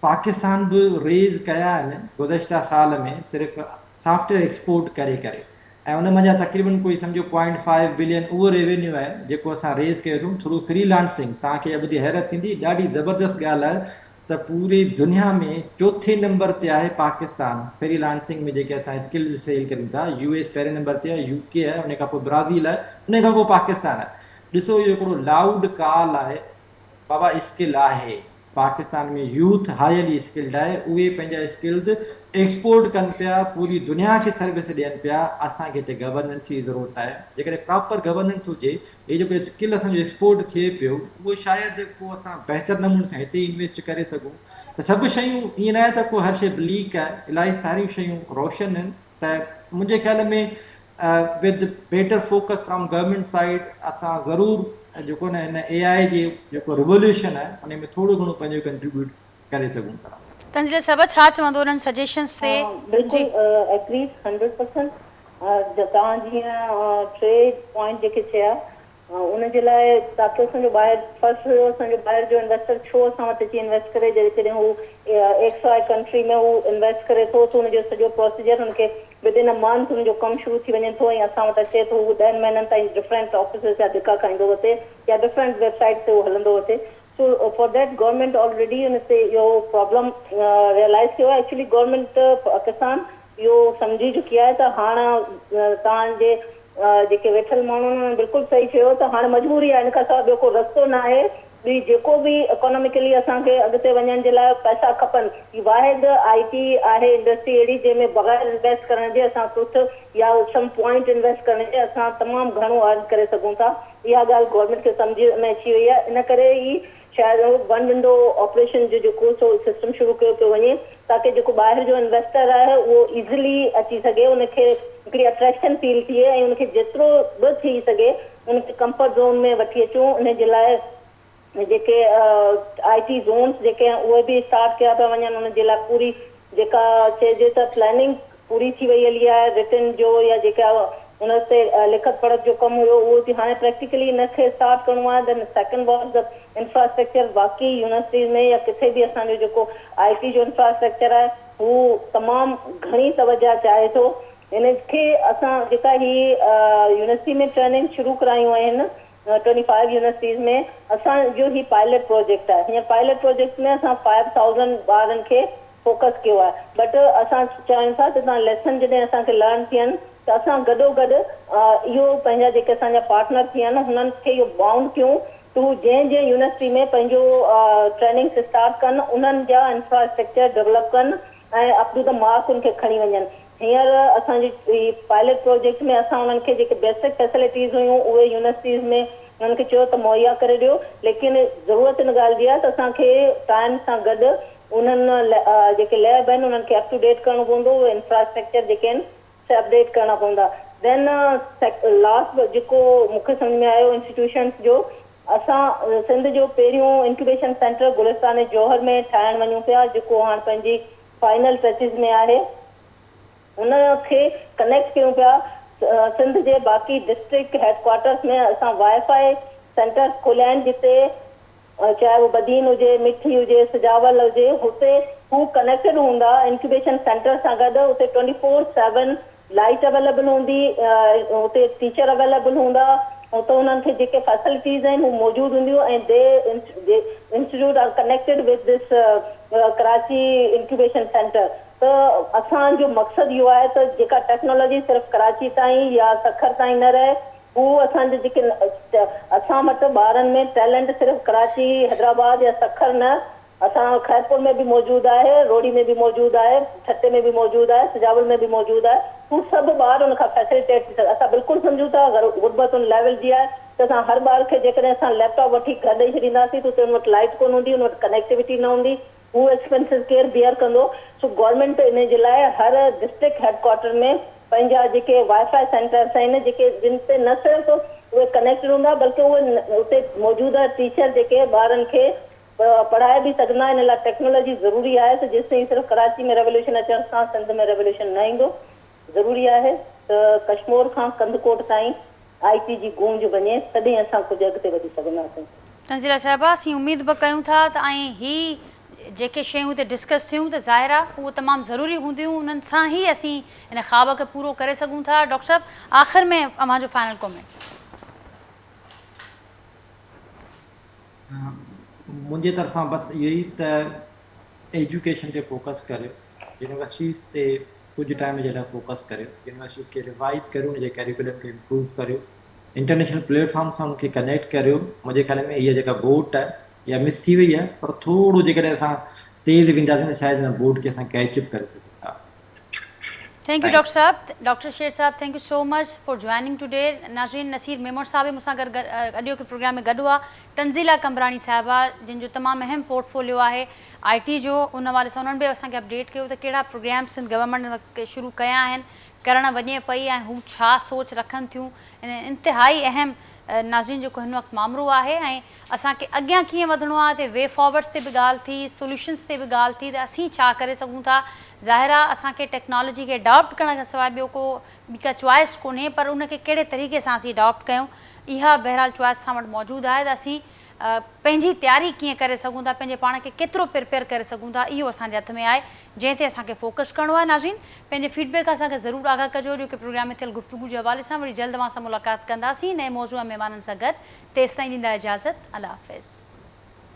पाकिस्तान बि रेज़ कया आहिनि गुज़िश्ता साल में सिर्फ़ु सॉफ्टवेयर एक्सपोर्ट करे करे, ऐं उन मंझां तक़रीबन कोई सम्झो 0.5 बिलियन उहो रेवेन्यू आहे जेको असां रेज़ कयो अथऊं थ्रू फ्रीलांसिंग। तव्हांखे इहा ॿुधी हैरत थींदी, ॾाढी ज़बरदस्त ॻाल्हि आहे त पूरी दुनिया में चौथे नंबर ते आहे पाकिस्तान फ्रीलांसिंग में, जेके असां स्किल्स सेल करियूं था। यूएस पहिरें नंबर ते आहे, यूके आहे, उन खां पोइ ब्राज़ील आहे, उन खां पोइ पाकिस्तान आहे। ॾिसो, इहो हिकिड़ो लाउड कॉल आहे, बाबा स्किल आहे, پاڪستان ۾ يوٿ هائلي اسڪلڊ آهي، اهي پنهنجا اسڪلز ايڪسپورٽ ڪن پيا، پوري دنيا کي سروس ڏين پيا، اسان کي هتي گورننس جي ضرورت آهي، جيڪڏهن پراپر گورننس هجي، هي جيڪو اسڪل اسان جو ايڪسپورٽ ٿئي پيو اهو شايد ڪو اسان بهتر نموني سان هتي ئي انويسٽ ڪري سگهون ته سڀ شيون ائين ناهي ته ڪو هر شي بليڪ آهي، الاهي ساريون شيون روشن آهن ته منهنجي خيال ۾ with better focus from government side اسان ضرور جيڪو نه هن اي آء جي جيڪو ريوليوشن آهي ان ۾ ٿورو گهڻو پنهنجو ڪنٽريبيوٽ ڪري سگهون ٿا. تنزيل صاحب ڇا چوندو انهن سجيشنس تي؟ بلڪل ايگريڊ 100% توهان جيئن ٽي پوائنٽ جيڪي چيا ان جي لاء تاڪه اسان جو ٻاهر فرسٽ هيو اسان جو ٻاهر جو انويسٽر ڇو اسان وٽ اچي انويسٽ ڪري جيڪڏهن هو ايڪس واء ڪنٽري ۾ هو انويسٽ ڪري ٿو ته ان جو سڄو پروسيجر هن کي ود ان ا منٿ ان جو ڪم شروع ٿي وڃي ٿو ۽ اسان وٽ اچي ٿو هو ڏهن مهينن تائين ڊفرنٽ آفيسز جا ڌڪا کائيندو وتي يا ڊفرنٽ ويب سائيٽ تي هو هلندو وتي so for that government already ان تي اهو پرابلم ريئلائز ڪيو آهي ايڪچولي گورنمينٽ پاڪستان اهو سمجهي چڪي آهي ته هاڻ توهان جي جيڪي ويٺل ماڻهو آهن انهن بلڪل صحيح چيو ته هاڻ مجبوري آهي ان کان سواء ٻيو ڪو رستو ناهي ٻي جيڪو به اڪاناميڪلي اسان کي اڳتي وڃڻ جي لاء پئسا کپن هي واحد آء ٽي آهي انڊسٽري اهڙي جنهن ۾ بغير انويسٽ ڪرڻ جي اسان ڪجهه يا سم پوائنٽ انويسٽ ڪرڻ جي اسان تمام گهڻو ارن ڪري سگهون ٿا اها ڳالهه گورنمينٽ کي سمجهه ۾ اچي وئي آهي ان ڪري ئي شايد اهو ون ونڊو آپريشن جو جيڪو سو سسٽم شروع ڪيو پيو وڃي تاڪه جيڪو ٻاهر جو انويسٽر آهي اهو ايزلي اچي سگهي ان کي هڪڙي اٽريڪشن فيل ٿئي ۽ ان کي جيترو به ٿي سگهي ان کي ڪمفرٽ زون ۾ وٺي اچون ان جي لاء جيڪي آء ٽي زونس جيڪي آهن اهي به اسٽارٽ ڪيا پيا وڃن ان جي لاء پوري جيڪا چئجي ته پلاننگ پوري ٿي وئي هلي آهي رٽن جو يا جيڪا ان تي لکت پڙهت جو ڪم هيو اهو ٿي هاڻي پريڪٽيڪلي ان کي اسٽارٽ ڪرڻو آهي then second was the infrastructure باقي يونيورسٽيز ۾ يا ڪٿي به اسان جو جيڪو آء ٽي جو انفراسٽرڪچر آهي هو تمام گهڻي توجه چاهي ٿو ان کي اسان جيڪا هي يونيورسٽي ۾ ٽريننگ شروع ڪرايون آهن 25 يونيورسٽيز ۾ اسان جو هي پائلٽ پروجيڪٽ آهي هينئر پائلٽ پروجيڪٽ ۾ اسان 5000 ٻارن کي فوڪس ڪيو آهي بٽ اسان چاهيون ٿا ته توهان ليسن جڏهن اسان کي لرن ٿين ته اسان گڏو گڏ اهو پنهنجا جيڪي اسان جا پارٽنر ٿين هنن کي اهو بائونڊ ڪيون ته هو جنهن جنهن يونيورسٽي ۾ پنهنجو ٽريننگس اسٽارٽ ڪن انهن جا انفراسٽرڪچر ڊولپ ڪن ۽ اپ ٽو the mark ان کي کڻي وڃن. هينئر اسان جي هي پائلٽ پروجيڪٽ ۾ اسان انهن کي جيڪي بيسڪ فيسلٽيز هيون اهي يونيورسٽيز ۾ انهن کي چيو ته مهيا ڪري ڏيو ليڪن ضرورت ان ڳالهه جي آهي ته اسان کي ٽائيم سان گڏ انهن جيڪي ليب آهن انهن کي اپ ٽو ڊيٽ ڪرڻو پوندو اهي انفراسٽرڪچر جيڪي آهن سي اپ ڊيٽ ڪرڻا پوندا دين لاسٽ جيڪو مون کي سمجهه ۾ آيو انسٽيٽيوشنس جو اسان سنڌ جو پهريون انڪيوبيشن سينٽر گلستان جوهر ۾ ٺاهڻ وڃون پيا جيڪو هاڻ پنهنجي فائنل ٽچز ۾ آهي ان کي ڪنيڪٽ ڪيون پيا سنڌ جي باقي ڊسٽرڪٽ هيڊ ڪوارٽرس ۾ اسان وائي فائي سينٽرس کوليا آهن جتي چاهي اهو بدين هجي مٺي هجي سجاول هجي هتي هو ڪنيڪٽڊ هوندا انڪيوبيشن سينٽر سان گڏ اتي 24/7 لائيٽ اويليبل هوندي، اتي ٽيچر اويليبل هوندا، اتي انهن کي جيڪي فيسلٽيز آهن هو موجود هونديون ۽ the institute are connected with this Karachi incubation centre ته اسان جو مقصد اهو آهي ته جيڪا ٽيڪنالاجي صرف ڪراچي تائين يا سکر تائين نه رهي هو اسان جي جيڪي اسان وٽ ٻارن ۾ ٽيلنٽ صرف ڪراچي حيدرآباد يا سکر نه اسان خيرپور ۾ به موجود آهي، روهڙي ۾ به موجود آهي، ٺٽي ۾ به موجود آهي، سجاول ۾ به موجود آهي، هو سڀ ٻار ان کان فيسليٽيٽ ٿي سگهن، اسان بلڪل سمجهون ٿا غربت ان ليول جي آهي ته اسان هر ٻار کي جيڪڏهن اسان ليپ ٽاپ وٺي گهر ڏئي ڇڏينداسين ته اتي ان وٽ لائيٽ ڪونه هوندي، ان وٽ ڪنيڪٽيوٽي نه هوندي، هو ايڪسپينسز ڪير بيئر ڪندو، سو گورنمينٽ ان جي لاء هر ڊسٽرڪٽ هيڊ ڪوارٽر ۾ پنهنجا جيڪي وائي فائي سينٽرس آهن جيڪي جن تي نه صرف اهي ڪنيڪٽڊ هوندا بلڪه اهي اتي موجوده ٽيچر جيڪي ٻارن کي پڙهائي به سگهندا ان لاء ٽيڪنالاجي ضروري آهي ته جيستائين صرف ڪراچي ۾ ريوليوشن اچڻ سان سنڌ ۾ ريوليوشن نه ايندو ضروري آهي ته ڪشمور کان ڪنڌڪوٽ تائين آئي ٽي جي گونج وڃي تڏهن اسان ڪجهه اڳتي وڌي سگهنداسين. تنزيله صاحبه اسين اميد به ڪيون ٿا ته ۽ هي جيڪي شيون هتي ڊسڪس ٿيون ته ظاهر آهي اهو تمام ضروري هونديون انهن سان ئي اسين ان خواب کي پورو ڪري سگهون ٿا ڊاڪٽر صاحب آخر ۾ اوهان جو فائنل ڪمينٽ. منهنجي طرفان بس اهو ئي ته ايجوڪيشن تي فوڪس ڪريو، يونيورسٽيز تي ڪجهه ٽائيم جي لاء فوڪس ڪريو، يونيورسٽيز کي ريوائيو ڪريو، ان جي ڪريڪولم کي امپروو ڪريو، انٽرنيشنل پليٽ فارم سان ان کي ڪنيڪٽ ڪريو. منهنجي خيال ۾ هيء جيڪا بوٽ آهي اها مس ٿي وئي آهي پر ٿورو جيڪڏهن اسان تيز وينداسين ته شايد هن بوٽ کي اسان ڪيچ اپ ڪري سگهون ٿا. Thank you doctor صاحب. ڊاڪٽر شير صاحب thank you so much for joining today. ناظرين نصير ميمڻ صاحب به مون سان گڏ اڄوڪي پروگرام ۾ گڏ هئا. تنزيلا قمبراڻي صاحبه جن جو تمام اهم پورٽ فوليو آهي آئي ٽي جو ان حوالي سان انهن به اسان کي اپڊيٽ ڪيو ته ڪهڙا پروگرام سنڌ گورنمينٽ هن وقت شروع ڪيا آهن ڪرڻ وڃي پئي ۽ هو ڇا سوچ رکن ٿيون ان انتهائي اهم ناظرين جيڪو هن وقت مامرو آهي ۽ اسان کي اڳيان ڪيئن وڌڻو آهي تي وي فارورڊس تي به ڳالهه ٿي سوليوشنس تي به ڳالهه ٿي ته اسين ڇا ڪري سگهون ٿا ظاهر آهي اسان کي ٽيڪنالاجي کي اڊاپٽ ڪرڻ کان سواء ٻيو ڪو ٻي ڪا چوائس ڪونهي پر ان کي ڪهڙي طريقي سان اسين اڊاپٽ ڪيون اها بهرحال چوائس اسان وٽ موجود آهي ته اسين پنهنجي تياري ڪيئن ڪري سگهون ٿا، پنهنجي پاڻ کي ڪيترو پرپيئر ڪري سگهون ٿا، اهو اسان جي هٿ ۾ آهي، جنهن تي اسان کي فوڪس ڪرڻو آهي. ناظرين پنهنجي فيڊ بيڪ اسان کي ضرور آگاهه ڪجو، اڄوڪي پروگرام ۾ ٿيل گفتگو جي حوالي سان وري جلد اوهان سان ملاقات ڪنداسين نئين موضوع ۽ مهمانن سان گڏ، تيستائين ڏيندا اجازت، الله حافظ.